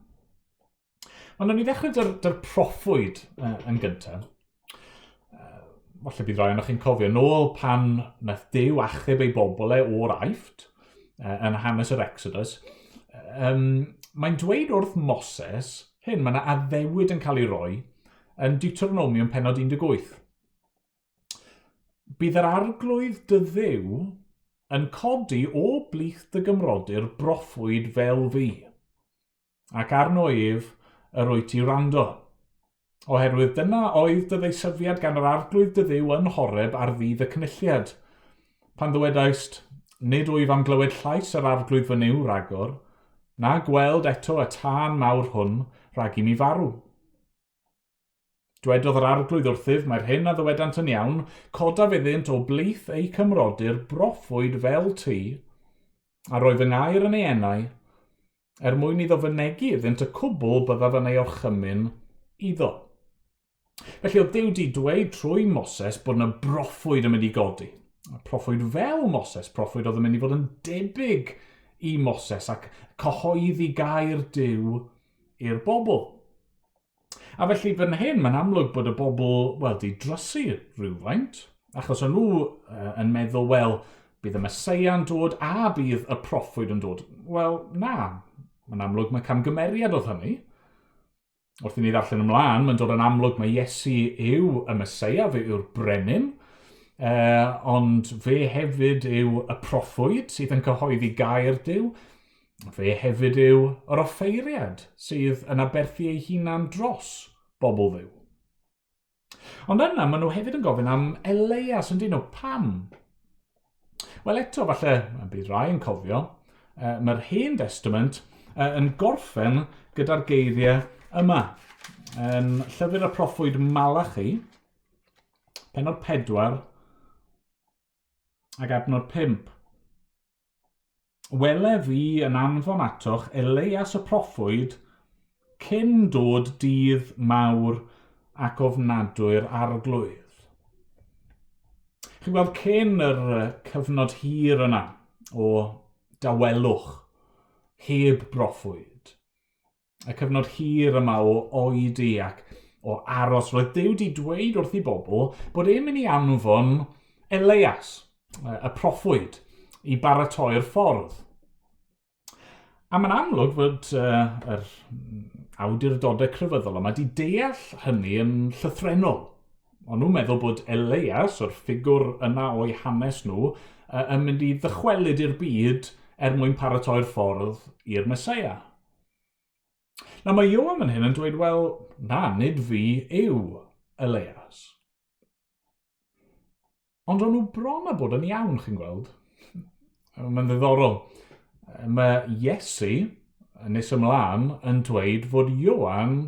Ond nawn ni ddechrau dy'r, dy'r proffwyd uh, yn gyntaf. Uh, falle bydd rai ohonoch chi'n cofio, nôl pan nath Duw achub ei bobl e o'r Aifft, uh, yn hanes yr Exodus, um, mae'n dweud wrth Moses hyn, mae yna addewid yn cael ei roi yn Deuteronomium penod 18. Bydd yr arglwydd dy dduw yn codi o blith dy gymrodyr broffwyd fel fi, ac arno ef yr wyt i wrando. Oherwydd dyna oedd dy ddeisyfiad gan yr arglwydd dy dduw yn Horeb ar ddydd y cynulliad. Pan ddywedaist, nid wyf am glywed llais yr arglwydd fy Nuw ragor, na gweld eto y tân mawr hwn rhag i mi farw. Dwedodd yr arglwydd wrthyf, mae'r hyn a ddywedant yn iawn, codaf iddynt o blith eu cymrodyr broffwyd fel ti, a roi fy ngair yn ei enau, er mwyn iddo fynegi iddynt y cwbl byddaf yn ei orchymyn iddo. Felly oedd Duw di dweud trwy Moses bod yna broffwyd yn mynd i godi. Proffwyd fel Moses, proffwyd oedd yn mynd i fod yn debyg i Moses ac cyhoeddi gair Duw i'r bobl. A felly fan hyn, mae'n amlwg bod y bobl, wel, di drysu rhywfaint, achos o'n nhw uh, yn meddwl, wel, bydd y Meseia'n dod a bydd y proffwyd yn dod. Wel, na, mae'n amlwg mae camgymeriad oedd hynny. Wrth i ni ddarllen ymlaen, mae'n dod yn amlwg mae Iesu yw y Meseia, fe yw'r brenin, eh, ond fe hefyd yw y proffwyd sydd yn cyhoeddi gair Duw, Fe hefyd yw yr offeiriad sydd yn aberthu ei hunan dros bobl Dduw. Ond yna, maen nhw hefyd yn gofyn am Elias, yn dyn nhw, pam? Wel eto, falle, bydd rai yn cofio, mae'r Hen Testament yn gorffen gyda'r geiriau yma. Yn llyfr y proffwyd Malachi, penod 4 ac adnod 5. Wele fi yn anfon atoch Eleias y proffwyd cyn dod dydd mawr ac ofnadwy'r arglwydd. Chi'n gweld cyn yr cyfnod hir yna o dawelwch heb broffwyd, y cyfnod hir yma o oedi ac o aros, roedd Duw di dweud wrth i bobl bod e'n mynd i anfon Elias, y proffwyd, i baratoi'r ffordd. A mae'n amlwg fod uh, yr awdurdodau crefyddol yma di deall hynny yn llythrenol. O'n nhw'n meddwl bod Elias, o'r ffigwr yna o'i hanes nhw, yn mynd i ddychwelyd i'r byd er mwyn paratoi'r ffordd i'r Mesoea. Nawr mae Ioan fan hyn yn dweud, wel, na, nid fi yw Elias. Ond o'n nhw bron â bod yn iawn, chi'n gweld. Mae'n ddiddorol. Mae Iesu, nes ymlaen, yn dweud fod Ioan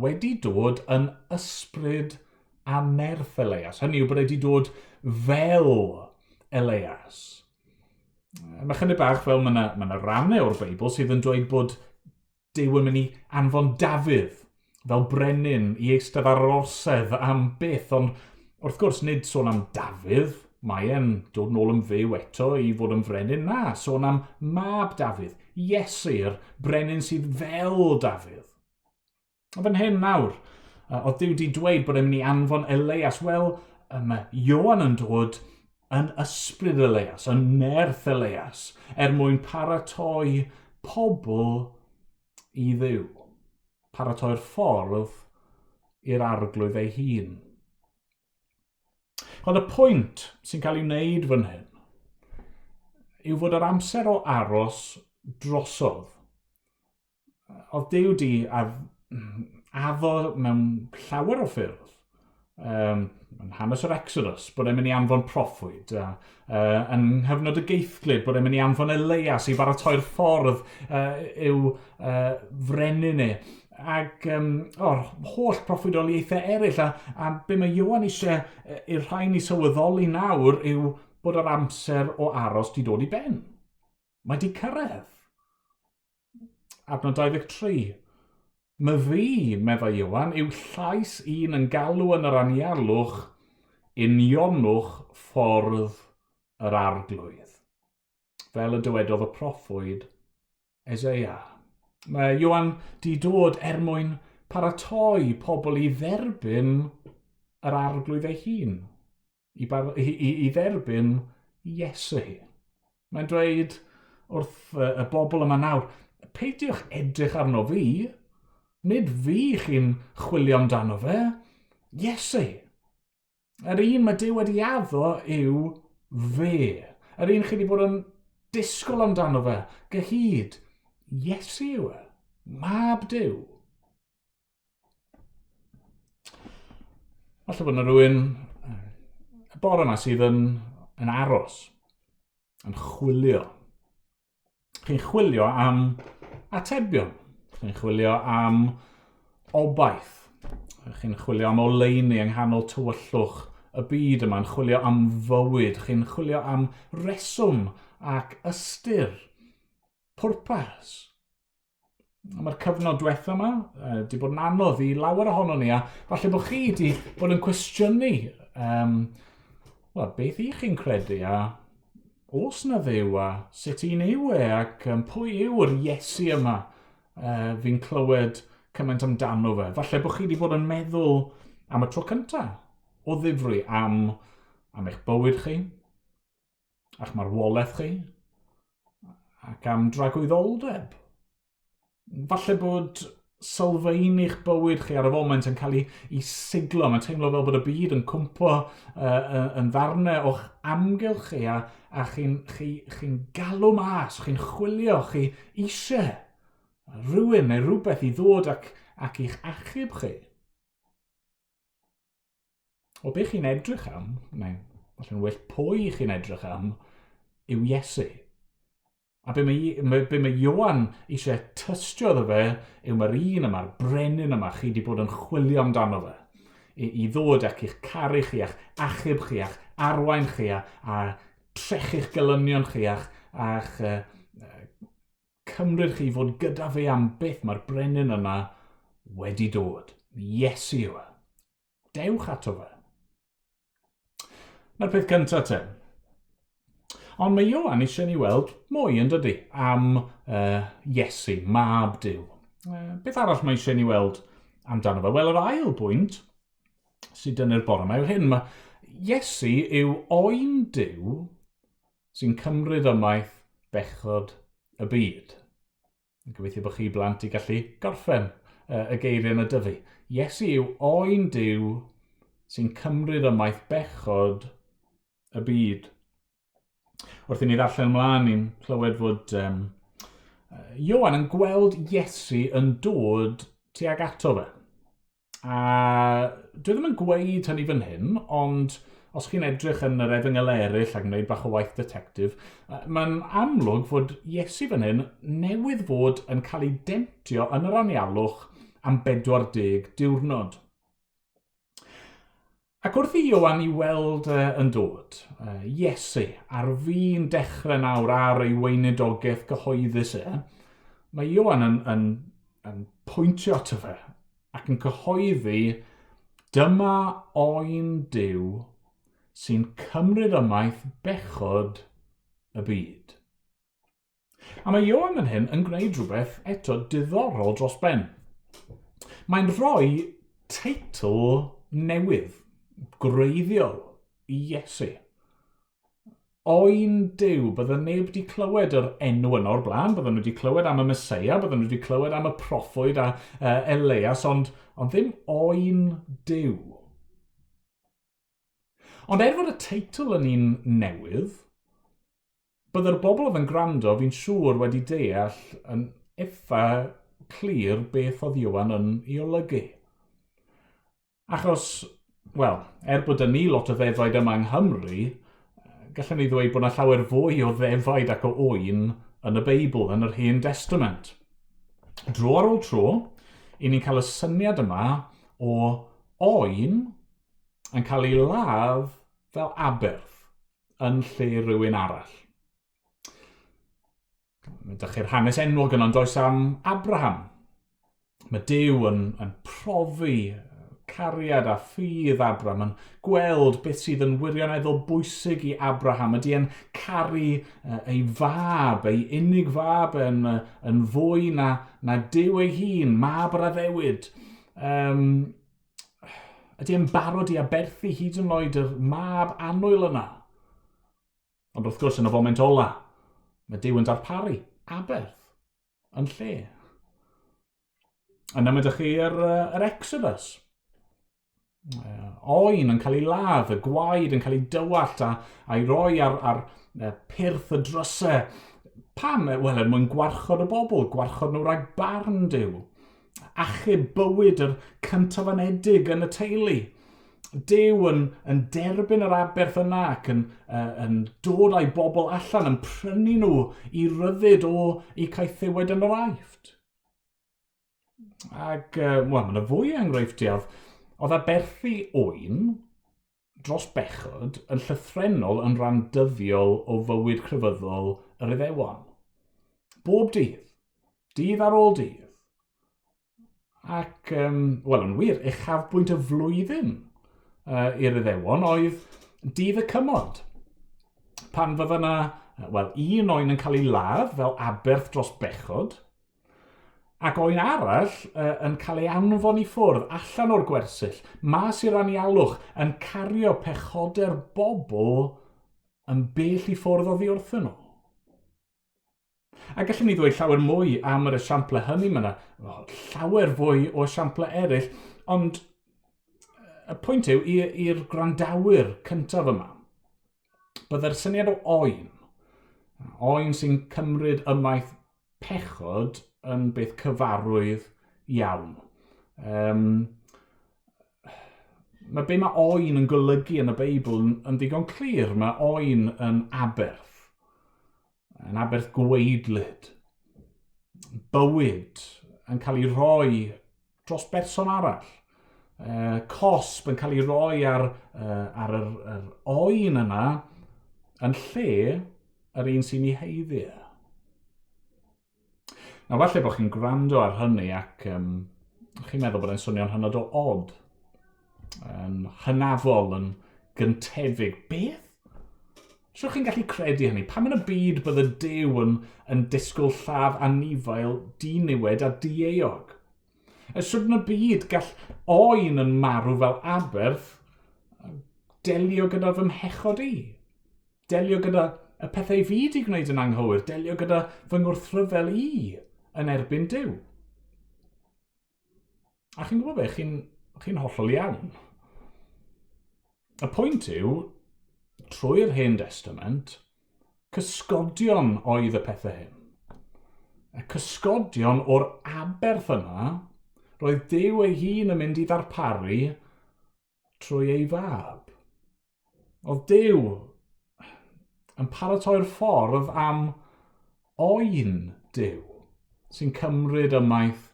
wedi dod yn ysbryd a nerth Elias. Hynny yw bod wedi dod fel Elias. Mae chydig bach fel mae yna, mae yna rannau o'r Beibl sydd yn dweud bod Duw yn mynd i anfon Dafydd fel brenin i eistedd ar yr orsedd am byth, ond wrth gwrs nid sôn am Dafydd, mae e'n dod nôl yn fyw eto i fod yn frenin, na, sôn am mab Dafydd, Iesu'r brenin sydd fel Dafydd. A fan hyn nawr, oedd Duw di dweud bod e'n mynd i anfon Elias, wel, mae Ioan yn dod yn ysbryd Elias, yn nerth Elias, er mwyn paratoi pobl i Dduw. Paratoi'r ffordd i'r arglwydd ei hun. Ond y pwynt sy'n cael ei wneud fan hyn yw fod yr amser o aros drosodd. Oedd Duw di addo mewn llawer o ffyrdd, yn hanes yr Exodus, bod e'n mynd i anfon proffwyd, a, yn nghyfnod y geithglyd, bod e'n mynd i anfon Elias i baratoi'r ffordd i'w frenin e. Ac o'r holl proffwydoliaethau eraill, a be mae Ioan eisiau i'r rhain i sylweddoli nawr yw bod yr amser o aros di dod i ben. Mae di cyrraedd. Adnod 23. My fi, meddai Ioan, yw llais un yn galw yn yr anialwch, unionwch ffordd yr arglwydd. Fel y dywedodd y proffwyd Eseia. Mae Ioan di dod er mwyn paratoi pobl i dderbyn yr arglwydd ei hun. I, bar, i, i, i dderbyn Iesu. Mae'n dweud wrth y bobl yma nawr, peidiwch edrych arno fi, nid fi chi'n chwilio amdano fe, Iesu. Yr un mae Duw wedi addo yw fe. Yr un chi wedi bod yn disgwyl amdano fe, gyhyd. Iesu yw e, mab Duw. Falle bod yna rhywun y bore yma sydd yn, yn aros, yn chwilio. Chi'n chwilio am atebion. Chi'n chwilio am obaith. Chi'n chwilio am oleuni yng nghanol tywyllwch y byd yma, yn chwilio am fywyd. Chi'n chwilio am reswm ac ystyr, pwrpas. Mae'r cyfnod diwetha yma di bod yn anodd i lawer ohono ni, a falle bod chi di bod yn cwestiynu well, beth i chi'n credu, a os na ddew, a sut un yw e, ac pwy yw'r Iesu yma fi'n clywed cymaint amdano fe. Falle bod chi wedi bod yn meddwl am y tro cyntaf o ddifri am, am eich bywyd chi, a'ch marwolaeth chi, ac am dragwyddoldeb. Falle bod sylfaen eich bywyd chi ar y foment yn cael ei, ei siglo. Mae'n teimlo fel bod y byd yn cwmpo yn ddarnau o'ch amgylch chi a, a chi'n chi, chi galw mas, chi'n chwilio, chi eisiau rhywun neu rhywbeth i ddod ac, ac i'ch achub chi. O be chi'n edrych am, neu falle'n well pwy chi'n edrych am, yw Iesu. A be mae, be mae Ioan eisiau tystio iddo fe yw mae'r un yma'r brenin yma, chi wedi bod yn chwilio amdano fe. I, i ddod ac i'ch caru chi, a'ch achub chi, a'ch arwain chi, a, a trechu'ch gelynion chi, a'ch, a'ch cymryd chi fod gyda fe am byth, mae'r brenin yna wedi dod. Iesu yw e. Dewch ato fe. Na'r peth cyntaf te. Ond mae Ioan eisiau ni weld mwy yn dydy am Iesu, mab Duw. Beth arall mae eisiau ni weld amdano fe? Wel, yr ail bwynt sydd dynnu'r bore yma yw hyn. Mae Iesu yw oen Duw sy'n cymryd ymaith bechod y byd. Gobeithio bod chi blant i gallu gorffen y geiriau yna dyfu. Iesu yw oen Duw sy'n cymryd ymaith bechod y byd. Wrth i ni ddarllen ymlaen, ni'n clywed fod um, Ioan yn gweld Iesu yn dod tuag ato fe. A dwi ddim yn gweud hynny fan hyn, ond os chi'n edrych yn yr efengyl eraill ac yn gwneud bach o waith detective, mae'n amlwg fod Iesu fan hyn newydd fod yn cael ei demtio yn yr anialwch am 40 diwrnod. Ac wrth i Ioan i weld yn dod, Iesu ar fin dechrau nawr ar ei weinidogaeth gyhoeddus e, mae Ioan yn, yn, yn pwyntio ato fe ac yn cyhoeddi dyma oen Duw sy'n cymryd ymaith bechod y byd. A mae Ioan yn hyn yn gwneud rhywbeth eto diddorol dros ben. Mae'n rhoi teitl newydd, gwreiddiol i Iesu. Oen Duw, bydde neb wedi clywed yr enw yna o'r blaen, bydden nhw wedi clywed am y Meseia, bydden nhw wedi clywed am y proffwyd a Elias, ond, ond ddim Oen Duw. Ond er fod y teitl yn un newydd, bydde'r bobl oedd yn gwrando, fi'n siŵr, wedi deall yn eitha clir beth oedd Iwan yn ei olygu. Achos, wel, er bod 'da ni lot o ddefaid yma yng Nghymru, gallwn ni ddweud bod yna llawer fwy o ddefaid ac o oen yn y Beibl, yn yr Hen Destament. Dro ar ôl tro, i ni'n cael y syniad yma o oen yn cael ei ladd fel aberth yn lle rhywun arall. Mae dych chi'r hanes enwog yna, does am Abraham. Mae Duw yn, yn profi cariad a ffydd Abraham, yn gweld beth sydd yn wirioneddol bwysig i Abraham. Ydy e'n caru ei fab, ei unig fab yn, yn fwy na, na Duw ei hun, mab yr addewid. Um, ydy e'n barod i aberthu hyd yn oed yr mab annwyl yna? Ond wrth gwrs, yn y foment ola, mae Duw yn darparu aberth yn lle. Yna mae ydych chi yr, yr Exodus. Oen yn cael ei ladd, y gwaed yn cael ei dywallt a, a'i roi ar, ar pyrth y drysau. Pam? Wel, er mwyn gwarchod y bobl, gwarchod nhw rhag barn Duw. Achub bywyd yr cyntafanedig yn y teulu. Duw yn, yn derbyn yr aberth yna ac yn, uh, yn dod â'i bobl allan, yn prynu nhw i ryddid o i caethiwed yn yr aifft. Ac, uh, wel, mae yna fwy o enghreifftiau. Oedd aberthu oen dros bechod yn llythrennol yn rhan dyddiol o fywyd crefyddol yr Iddewon. Bob dydd. Dydd ar ôl dydd. Ac, um, wel, yn wir, uchafbwynt y flwyddyn uh, i'r Iddewon oedd dydd y cymod. Pan fydda yna, wel, un oen yn cael ei ladd fel aberth dros bechod, Ac oen arall uh, yn cael ei anfon i ffwrdd allan o'r gwersyll, mas i'r anialwch, yn cario pechoder bobl yn bell i ffwrdd oddi wrthyn nhw. A gallwn ni ddweud llawer mwy am yr esiamplau hynny, mae yna llawer fwy o esiamplau eraill, ond y pwynt yw i'r gwrandawyr cyntaf yma, byddai'r syniad o oen, oen sy'n cymryd ymaith pechod yn beth cyfarwydd iawn. Um, mae be mae oen yn golygu yn y Beibl yn, yn ddigon clir. Mae oen yn aberth. Yn aberth gweidlyd. Bywyd yn cael ei rhoi dros berson arall. Uh, cosb yn cael ei roi ar, uh, ar yr, yr oen yna yn lle yr un sy'n ei heiddi. E. Nawr falle bod chi'n gwrando ar hynny ac um, chi'n meddwl bod e'n swnio'n hynod o od, yn hynafol, yn gyntefig. Beth? Siwr chi'n gallu credu hynny? Pam yn y byd bydde Duw yn, yn disgwyl lladd anifail diniwed a dieuog? Y siwr yn y byd gall oen yn marw fel aberth delio gyda fy mhechod i? Delio gyda y pethau fi wedi gwneud yn anghywir, delio gyda fy ngwrthryfel i yn erbyn Duw. A chi'n gwybod beth, chi'n chi hollol iawn. Y pwynt yw, trwy'r Hen Testament, cysgodion oedd y pethau hyn. Y cysgodion o'r aberth yna, roedd Duw ei hun yn mynd i ddarparu trwy ei fab. Oedd Duw yn paratoi'r ffordd am oen Duw sy'n cymryd ymaith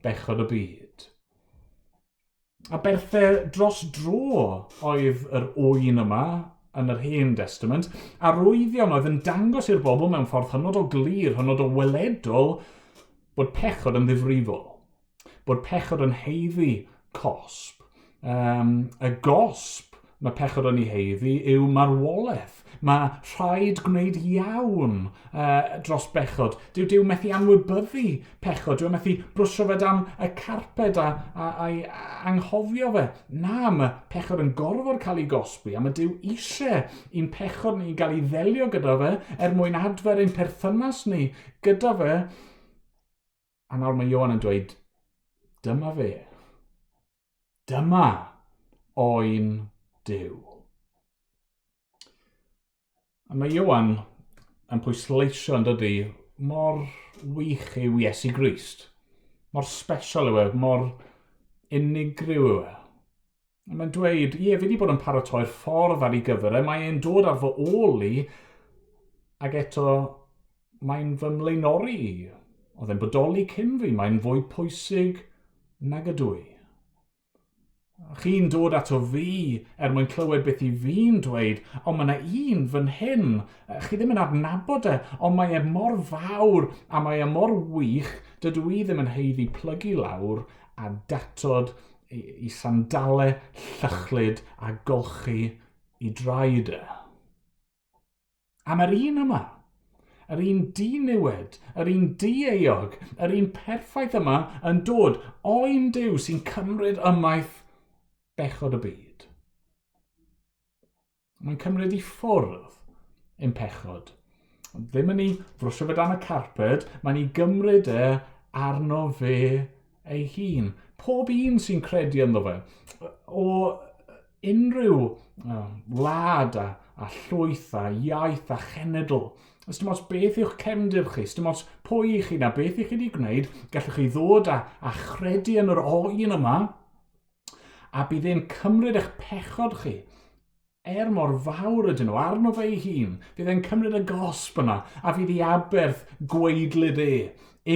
bechod y byd. A berthau dros dro oedd yr oen yma yn yr Hen Testament, arwyddion oedd yn dangos i'r bobl mewn ffordd hynod o glir, hynod o weledol, bod pechod yn ddifrifol. Bod pechod yn heiddi cosb. Um, y gosb mae pechod yn ei heiddi yw marwolaeth. Mae rhaid gwneud iawn dros bechod. Dyw Duw methu anwybyddu pechod. Dyw e methu brwsio fe dan y carped a, a, a'i anghofio fe. Na, mae pechod yn gorfod cael ei gosbi a mae Duw eisiau i'n pechod ni gael ei ddelio gyda fe er mwyn adfer ein perthynas ni gyda fe. A nawr mae Ioan yn dweud, dyma fe. Dyma oen Duw. A mae Ioan yn pwysleisio yn dydy mor wych yw Iesu Grist. Mor special yw e, mor unigryw yw e. A mae'n dweud, ie, fi wedi bod yn paratoi'r ffordd ar ei gyfer e, mae e'n dod ar fy ôl i, ac eto mae'n fy mlaenori i. Oedd e'n bodoli cyn fi, mae'n fwy pwysig nag ydw i. Chi'n dod ato fi er mwyn clywed beth i fi'n dweud, ond mae yna un fan hyn, chi ddim yn adnabod e, ond mae e mor fawr a mae e mor wych, dydw i ddim yn haeddu plygu lawr a datod i, i sandalau llychlyd a golchi i draed e. A mae'r un yma, yr un diniwed, yr un dieuog, yr un perffaith yma yn dod oen Duw sy'n cymryd ymaith bechod y byd. Mae'n cymryd i ffwrdd ein pechod. Ddim yn ei frwsio fe dan y carped, mae'n ei gymryd e arno fe ei hun. Pob un sy'n credu ynddo fe, o unrhyw wlad a, a llwyth a iaith a chenedl. Ys dim ots beth yw'ch cefndir chi, ys dim ots pwy i chi na beth i chi wedi gwneud, gallwch chi ddod a, a chredu yn yr oen yma, a bydd e'n cymryd eich pechod chi, er mor fawr ydyn nhw, arno fe ei hun, fydd e'n cymryd y gosb yna, a fydd ei aberth gwaedlyd e,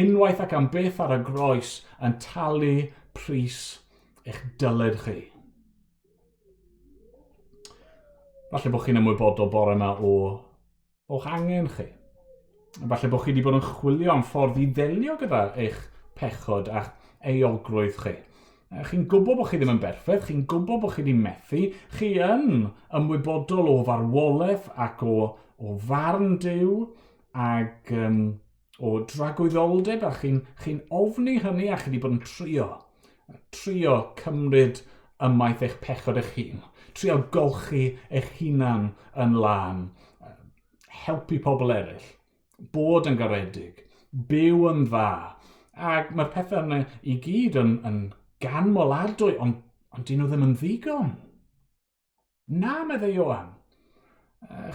unwaith ac am byth ar y groes, yn talu pris eich dyled chi. Falle bod chi'n ymwybodol bore yma o o'ch angen chi. Falle bod chi wedi bod yn chwilio am ffordd i ddelio gyda eich pechod a'ch euogrwydd chi. Chi'n gwybod bod chi ddim yn berffaith, chi'n gwybod bod chi wedi methu, chi yn ymwybodol o farwolaeth ac o, o farn Duw ac um, o dragwyddoldeb a chi'n chi ofni hynny a chi wedi bod yn trio. Trio cymryd ymaith eich pechod eich hun. Trio golchi eich hunan yn lân. Helpu pobl eraill. Bod yn garedig. Byw yn dda. Ac mae'r pethau yna i gyd yn, yn ganmoladwy, ond, ond dyn nhw ddim yn ddigon. Na, meddai Ioan.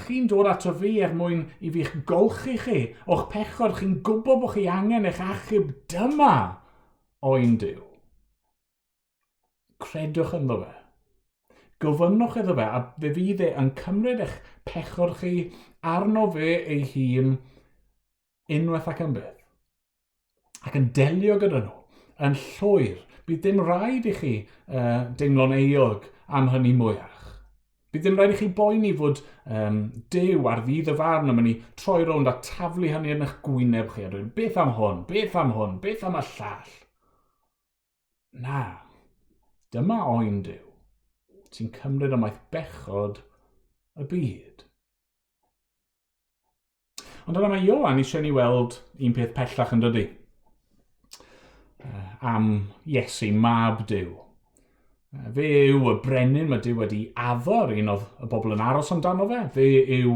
Chi'n dod ato fi er mwyn i fi'ch golchi chi o'ch pechod, chi'n gwybod bod chi angen eich achub dyma oen Duw. Credwch ynddo fe. Gofynnwch iddo fe, a fe fydd e yn cymryd eich pechod chi arno fe ei hun unwaith ac am byth, ac yn delio gyda nhw yn llwyr. Bydd dim rhaid i chi uh, deimlo'n euog am hynny mwyach. Bydd dim rhaid i chi boeni fod um, Duw ar ddydd y farn yn mynd i troi rownd a taflu hynny yn eich gwyneb chi a dweud, beth am hwn, beth am hwn, beth am y llall. Na, dyma oen Duw sy'n cymryd ymaith bechod y byd. Ond yna mae Ioan eisiau ni weld un peth pellach yn dydy. Am Iesu, mab Duw. Fe yw y brenin mae Duw wedi addo ar un oedd y bobl yn aros amdano fe. Fe yw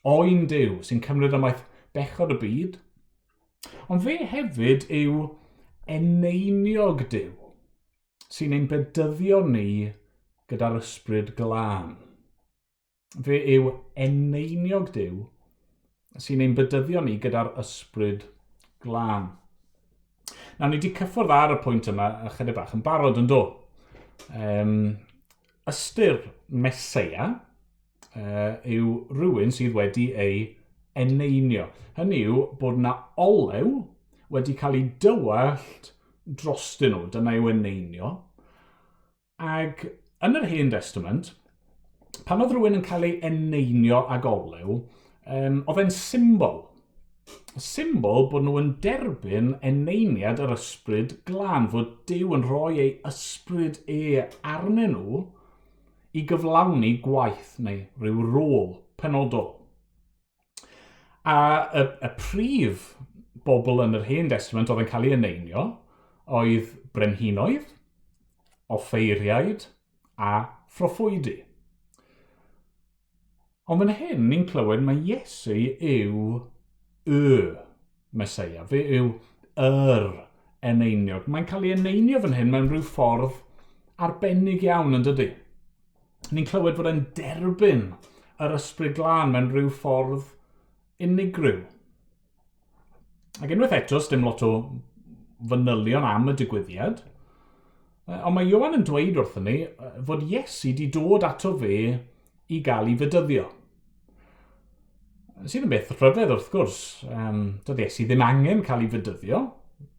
oen Duw sy'n cymryd ymaith bechod y byd. Ond fe hefyd yw eneiniog Duw sy'n ein bedyddio ni gyda'r ysbryd glân. Fe yw eneiniog Duw sy'n ein bedyddio ni gyda'r ysbryd glân. Nawr, ni wedi cyffwrdd ar y pwynt yma ychydig bach yn barod yn do. Um, ystyr Meseia uh, yw rhywun sydd wedi ei eneinio. Hynny yw bod yna olew wedi cael ei dywallt drostyn nhw. Dyna yw eneinio. Ac yn yr Hen Destament, pan oedd rhywun yn cael ei eneinio ag olew, um, oedd e'n symbol. Symbol bod nhw yn derbyn eneiniad yr ysbryd glân, fod Duw yn rhoi ei ysbryd e arnyn nhw i gyflawni gwaith neu rhyw rôl penodol. A y, y prif bobl yn yr Hen Testament oedd yn cael ei eneinio oedd brenhinoedd, offeiriaid a phroffwydi. Ond fan hyn, ni'n clywed mae Iesu yw y Meseia. Fe yw yr eneiniog. Mae'n cael ei eneinio fan hyn mewn rhyw ffordd arbennig iawn, yn dydy? Ni'n clywed fod e'n derbyn yr ysbryd glân mewn rhyw ffordd unigryw. Ac unwaith eto, dim lot o fanylion am y digwyddiad, ond mae Ioan yn dweud wrthyn ni fod Iesu wedi dod ato fe i gael ei fedyddio. Sydd yn beth rhyfedd wrth gwrs. Um, doedd Iesu ddim angen cael ei fedyddio,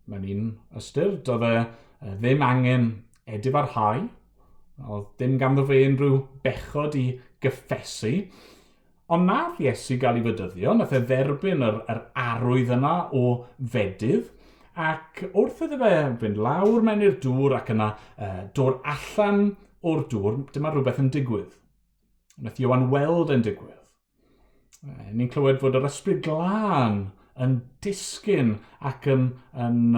mewn un ystyr. Doedd e ddim angen edifarhau. Oedd dim ganddo fe unrhyw bechod i gyffesu. Ond nath Iesu gael ei fedyddio, nath e dderbyn yr, yr arwydd yna o fedydd, ac wrth iddo fe fynd lawr mewn i'r dŵr ac yna uh, dod allan o'r dŵr, dyma rhywbeth yn digwydd. Nath Ioan weld e'n digwydd. Ni'n clywed fod yr ysbryd glân yn disgyn ac yn, yn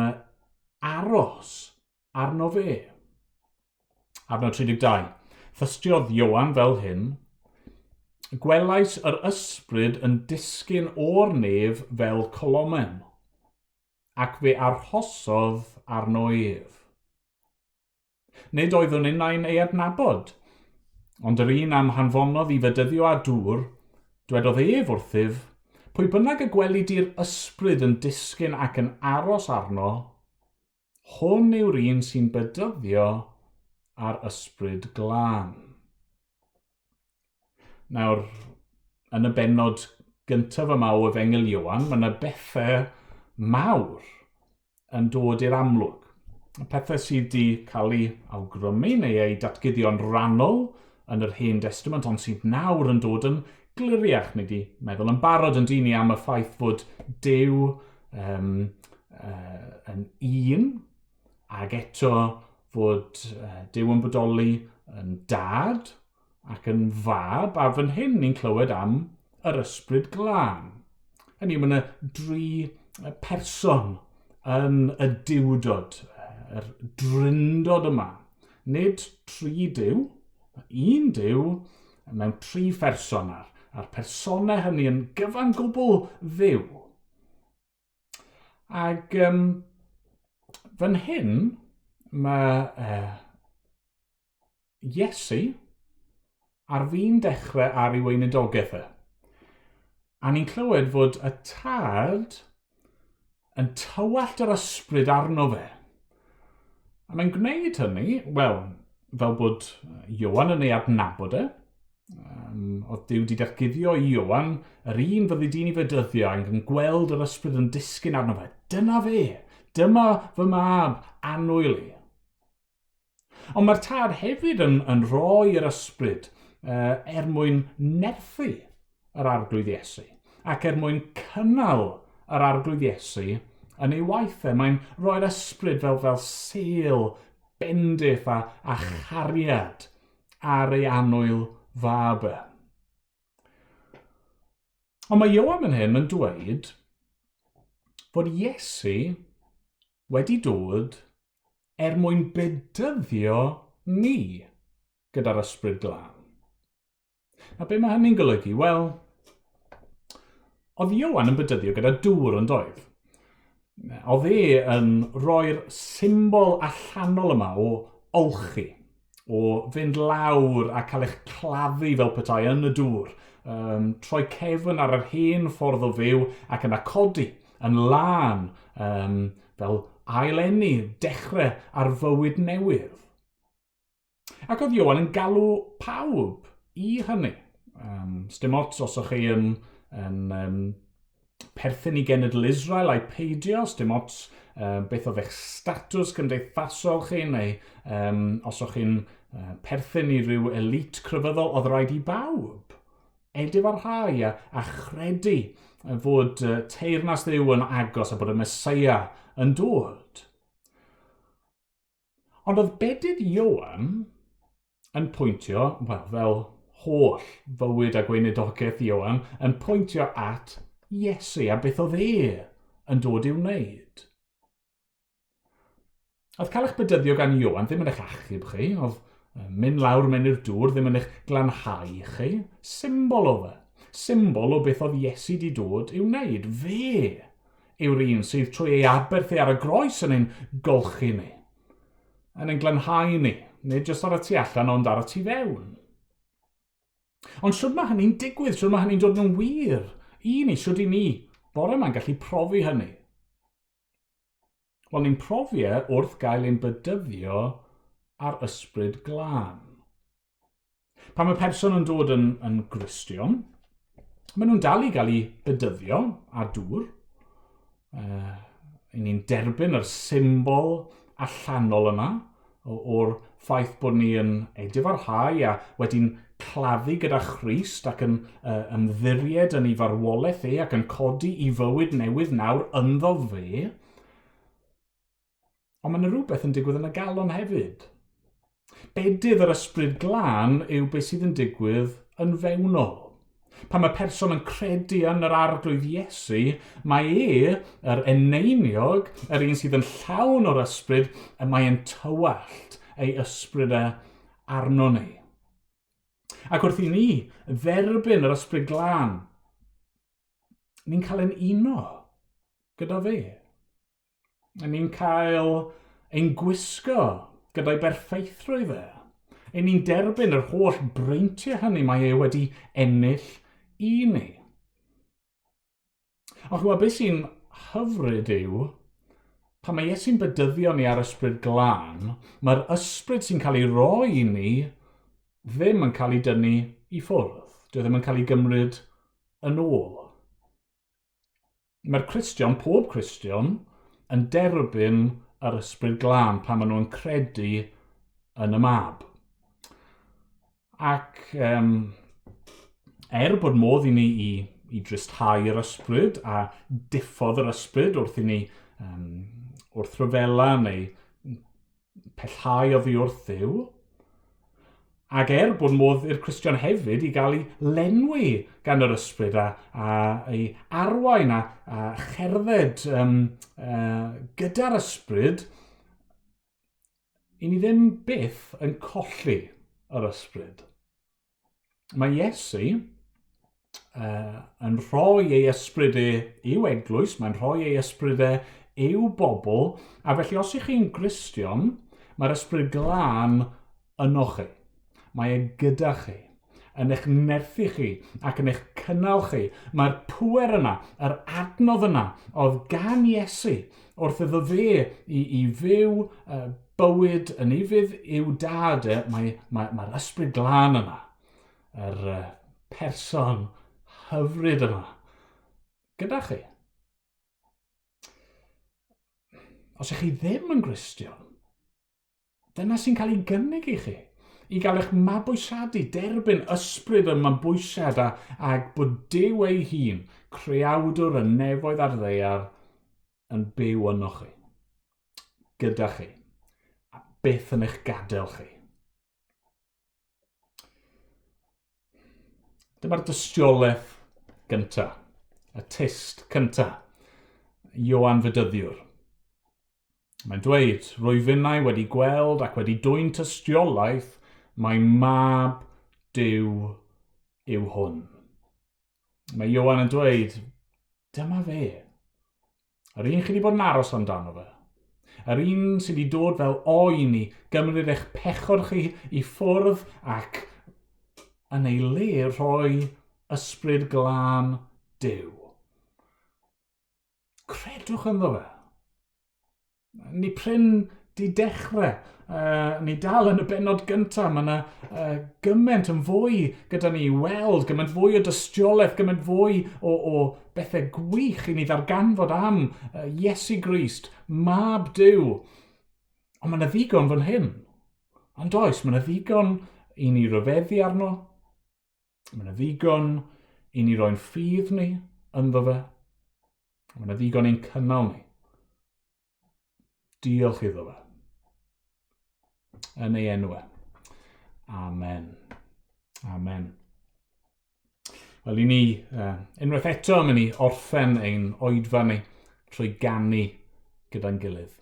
aros arno fe. Adnod 32. Thystiodd Ioan fel hyn, Gwelais yr ysbryd yn disgyn o'r nef fel colomen, ac fe arhosodd arno ef. Nid oeddwn innau'n ei adnabod, ond yr un am hanfonodd i fedyddio â dŵr, dwedodd ef wrthyf, pwy bynnag y gweli di'r ysbryd yn disgyn ac yn aros arno, Hwn yw'r un sy'n bedyddio â'r ysbryd glân. Nawr, yn y bennod gyntaf yma o Efengyl Ioan, mae yna bethau mawr yn dod i'r amlwg. Pethau sydd wedi cael eu awgrymu neu eu datguddio'n rannol yn yr Hen Testament, ond sydd nawr yn dod yn gliriach. Ni wedi meddwl yn barod yn dyn ni am y ffaith fod Duw um, uh, yn un, ac eto fod uh, Duw yn bodoli yn dad ac yn fab, a fan hyn ni'n clywed am yr ysbryd glân. Hynny yw, mae yna dri person yn y diwdod, yr drindod yma. Nid tri diw, un diw mewn tri pherson ar, a'r personau hynny yn gyfan gwbl ddiw. Ac um, fan hyn, mae uh, Iesu ar fin dechrau ar ei weinidogaeth e. A ni'n clywed fod y tad yn tywallt yr ysbryd arno fe. A mae'n gwneud hynny, wel, fel bod Ioan yn ei adnabod e, Um, oedd Duw wedi datguddio i Ioan, yr un fyddi di'n ei fedyddio ac yn gweld yr ysbryd yn disgyn arno fe. Dyna fe! Dyma fy mab annwyl i. Ond mae'r tad hefyd yn, yn rhoi yr ysbryd uh, er mwyn nerthu yr arglwydd Iesu ac er mwyn cynnal yr arglwydd Iesu yn ei waith e. Mae'n rhoi'r ysbryd fel, fel sel bendith a, a chariad ar ei annwyl fab e. Ond mae Ioan yn hyn yn dweud fod Iesu wedi dod er mwyn bedyddio ni gyda'r ysbryd glân. A be mae hynny'n golygu? Wel, oedd Ioan yn bydyddio gyda dŵr yn doedd? Oedd e yn rhoi'r symbol allanol yma o olchi, o fynd lawr a cael eich claddu fel petai yn y dŵr, um, troi cefn ar yr hen ffordd o fyw ac yna codi yn lân um, fel ail-eni, dechrau ar fywyd newydd. Ac oedd Ioan yn galw pawb i hynny. Um, Sdim ots os o'ch chi yn, yn um, perthyn i genedl Israel a'i peidio, sdim ots um, beth oedd eich statws cymdeithasol chi, neu um, os o'ch chi'n uh, perthyn i ryw elite crefyddol, oedd rhaid i bawb edifarhau a, a chredu fod uh, teyrnas Dduw yn agos a bod y Mesoea yn dod. Ond oedd bedydd Ioan yn pwyntio, wel, fel holl fywyd a gweinidogaeth Ioan, yn pwyntio at Iesu a beth oedd e yn dod i'w wneud. Oedd cael eich bedyddio gan Ioan ddim yn eich achub chi, oedd mynd lawr mewn i'r dŵr ddim yn eich glanhau chi. Symbol o fe. Symbol o beth oedd Iesu di dod i'w wneud. Fe yw'r un sydd trwy ei aberth e ar y groes yn ein golchi ni. Yn ein glanhau ni. Nid jyst ar y tu allan, ond ar y tu fewn. Ond shwd mae hynny'n digwydd? Shwd mae hynny'n dod yn wir i ni? Shwd i ni bore yma'n gallu profi hynny? Wel, ni'n profi e wrth gael ein bydyddio ar ysbryd glân. Pan mae person yn dod yn, yn Gristion, maen nhw'n dal i gael eu bydyddio ar dŵr. Uh, ni'n derbyn yr symbol allanol yma o'r ffaith bod ni yn edifarhau a wedi'n claddu gyda Christ ac yn uh, ymddiried yn ei farwolaeth e ac yn codi i fywyd newydd nawr ynddo fe. Ond mae yna rhywbeth yn digwydd yn y galon hefyd. Bedydd yr ysbryd glân yw beth sydd yn digwydd yn fewnol. Pan mae person yn credu yn yr arglwydd Iesu, mae e, yr eneiniog, yr un sydd yn llawn o'r ysbryd, y mae e'n tywallt ei ysbryd e arno ni. Ac wrth i ni dderbyn yr ysbryd glân, ni'n cael ein uno gyda fe. Ni'n cael ein gwisgo gyda'i berffeithrwydd e. Ein ni'n derbyn yr holl breintiau hynny mae e wedi ennill i ni. Ond chymod, beth sy'n hyfryd yw, pan mae Iesu'n bedyddio ni ar ysbryd glân, mae'r ysbryd sy'n cael ei roi i ni ddim yn cael ei dynnu i ffwrdd. Dyw e ddim yn cael ei gymryd yn ôl. Mae'r Cristion, pob Cristion, yn derbyn yr Ysbryd Glân pan maen nhw'n credu yn y Mab. Ac um, er bod modd i ni i, i dristhau yr ysbryd a diffodd yr ysbryd wrth i ni um, wrth rhyfela neu pellhau oddi wrth Dduw, ac er bod modd i'r Cristion hefyd i gael ei lenwi gan yr ysbryd a, a ei arwain a, a cherdded um, gyda'r ysbryd, i ni ddim byth yn colli yr ysbryd. Mae Iesu uh, yn rhoi ei ysbryd e i'w eglwys, mae'n rhoi ei ysbryd e i'w bobl, a felly os ych chi'n Gristion, mae'r ysbryd glân yno chi. Mae e gyda chi, yn eich nerthu chi ac yn eich cynnal chi. Mae'r pŵer yna, yr adnodd yna oedd gan Iesu wrth iddo fe i, i fyw uh, bywyd yn ufudd i'w dad e, mae'r mae, mae ysbryd glân yna, yr uh, person hyfryd yma, gyda chi. Os ych chi ddim yn Gristion, dyna sy'n cael ei gynnig i chi. I gael eich mabwysiadu, derbyn ysbryd y mabwysiad a, a bod Duw ei hun, creawdwr y nefoedd a'r ddaear, yn byw yno chi, gyda chi, a byth yn eich gadael chi. Dyma'r dystiolaeth gyntaf, y tyst cyntaf, Ioan Fedyddiwr. Mae'n dweud, rwy finnau wedi gweld ac wedi dwyn tystiolaeth mai mab Duw yw hwn. Mae Ioan yn dweud, dyma fe. Yr un chi wedi bod yn aros amdano fe. Yr un sydd wedi dod fel oen i gymryd eich pechod chi i ffwrdd ac yn ei le rhoi ysbryd glân Duw. Credwch ynddo fe. Ni prin di dechrau. Uh, ni dal yn y benod gyntaf. Mae yna uh, gymaint yn fwy gyda ni i weld, gymaint fwy o dystiolaeth, gymaint fwy o, o bethau gwych i ni ddarganfod am uh, Iesu Grist, Mab Duw. Ond mae yna ddigon fan hyn. Ond oes, mae yna ddigon i ni ryfeddu arno. Mae yna ddigon i ni roi'n ffydd ni ynddo fe. Mae yna ddigon i'n cynnal ni. Diolch iddo fe. Yn ei enw e. Amen. Amen. Wel, i ni, unwaith eto, mynd i orffen ein oedfa ni trwy ganu gyda'n gilydd.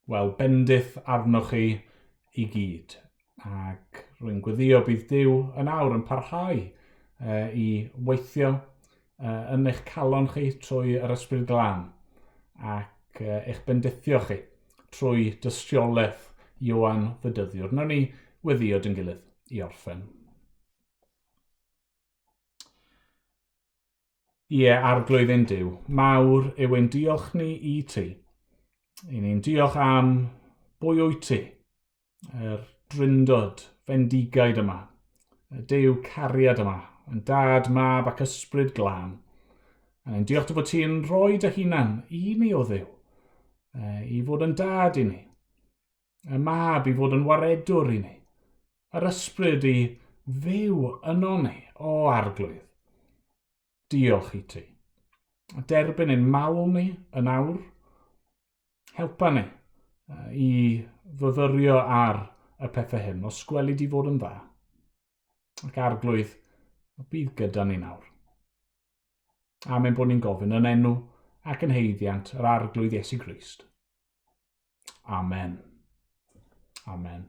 Wel, bendith arnoch chi i gyd. Ac rwy'n gweddio bydd Duw yn awr yn parhau i weithio yn eich calon chi trwy yr Ysbryd Glân ac eich bendithio chi trwy dystiolaeth Ioan Fedyddiwr. Nawn ni weddio dyn gilydd i orffen. Ie, Arglwydd ein Duw, mawr yw ein diolch ni i ti. I ni'n diolch am bwy wyt ti, yr drindod fendigaid yma, y Duw cariad yma, yn dad, mab ac ysbryd glân. A ni'n diolch dy fod ti'n rhoi dy hunan i ni o Dduw, i fod yn dad i ni, y mab i fod yn waredwr i ni, yr ysbryd i fyw yno ni, o arglwydd. Diolch i ti. A derbyn ein mawl ni yn awr, helpa ni i fyfyrio ar y pethau hyn, os gweli di fod yn dda. Ac arglwydd, bydd gyda ni nawr. Amen bod ni'n gofyn yn enw ac yn heiddiant yr arglwydd Iesu Grist. Amen. Amen.